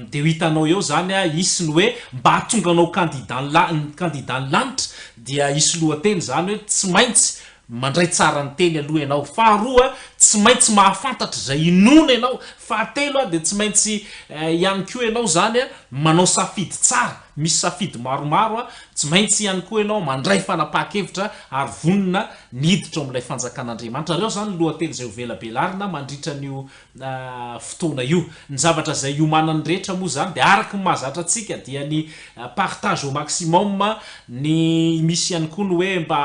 dia ho hitanao eo izany hisy ny hoe mba hahatonga anao candidat ny la- candidat ny lanitra dia hisy lohateny izany hoe tsy maintsy mandray tsara ny teny aloha ianao, faharoa tsy maintsy mahafantatra izay inoana ianao, fahatelo dia tsy maintsy ihany koa ianao izany manao safidy tsara, misy safidy maromaro, tsy maintsy ihany koa ianao mandray fanapahan-kevitra ary vonona ny hiditra ao amin'ilay fanjakan'Andriamanitra. Ireo izany ny lohateny izay ho velabelarina mandritra an'io fotoana io. Ny zavatra izay iomanan'ny rehetra moa izany dia araka ny mahazatra antsika dia ny partage au maximum, ny misy ihany koa ny hoe mba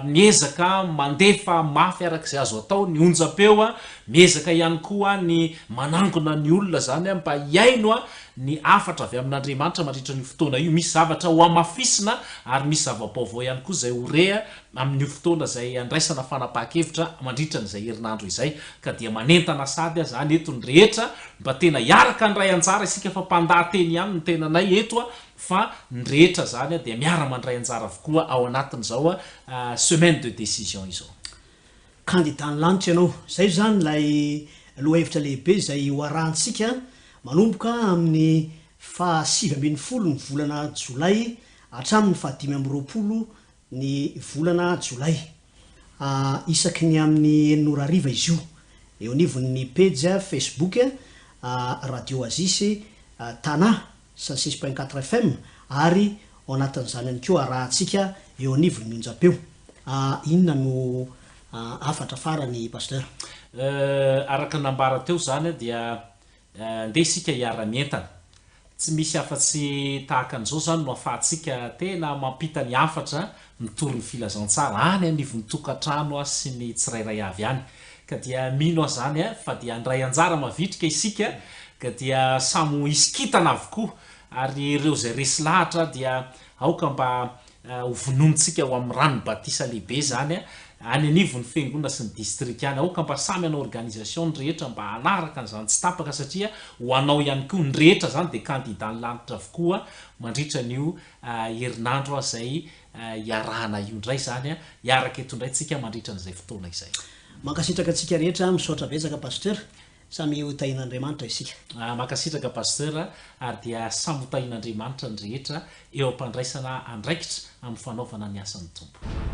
miezaka mandefa mafy araka izay azo atao ny onjam-peo, miezaka ihany koa ny manangona ny olona izany mba hihaino ny hafatra avy amin'Andriamanitra mandritra an'io fotoana io. Misy zavatra ho hamafisina ary misy zava-baovao ihany koa izay ho re amin'io fotoana izay handraisana fanapahan-kevitra mandritra an'izay herinandro izay. Ka dia manentana sady aza any eto ny rehetra mba tena hiaraka handray anjara isika fa mpandaha-teny ihany ny tenanay eto fa ny rehetra izany dia miara-mandray anjara avokoa ao anatin'izao semaine de décision izao. Kandidàn'ny lanitra ianao. Izay izany ilay lohahevitra lehibe izay ho arahantsika manomboka amin'ny faha 19 ny volana jolay hatramin'ny faha 25 ny volana jolay. Isaky ny amin'ny enina ora hariva izy io, eo anivon'ny pejy Facebook Radio Oasis Tana 106.4 FM ary ao anatin'izany ihany koa arahantsika eo anivon'ny onjam-peo. Inona no hafatra farany Pasteur? Araka ny nambara teo izany dia ndeha isika hiara-mientana. Tsy misy afa-tsy tahaka an'izao izany no ahafahantsika tena mampita ny hafatra mitory ny filazantsara any anivon'ny tokantrano sy ny tsirairay avy any. Ka dia mino aho izany fa dia handray anjara mavitrika isika ka dia samy ho hisy kintana avokoa ary ireo izay resy lahatra dia aoka mba ho vononintsika ho amin'ny ranon'ny batisa lehibe izany any anivon'ny fiangonana sy ny distrika any. Aoka mba samy hanao organisation ny rehetra mba hanaraka an'izany tsy tapaka satria ho anao ihany koa ny rehetra izany dia candidat ny lanitra avokoa mandritra an'io herinandro izay hiarahana io indray izany, hiaraka eto indray tsika mandritra an'izay fotoana izay. Mankasitraka antsika rehetra, misaotra betsaka Pasteur. Samy ho tahian'Andriamanitra isika. Mankasitraka Pasteur ary dia samy ho tahian'Andriamanitra ny rehetra eo am-pandraisana andraikitra amin'ny fanaovana ny asan'ny Tompo.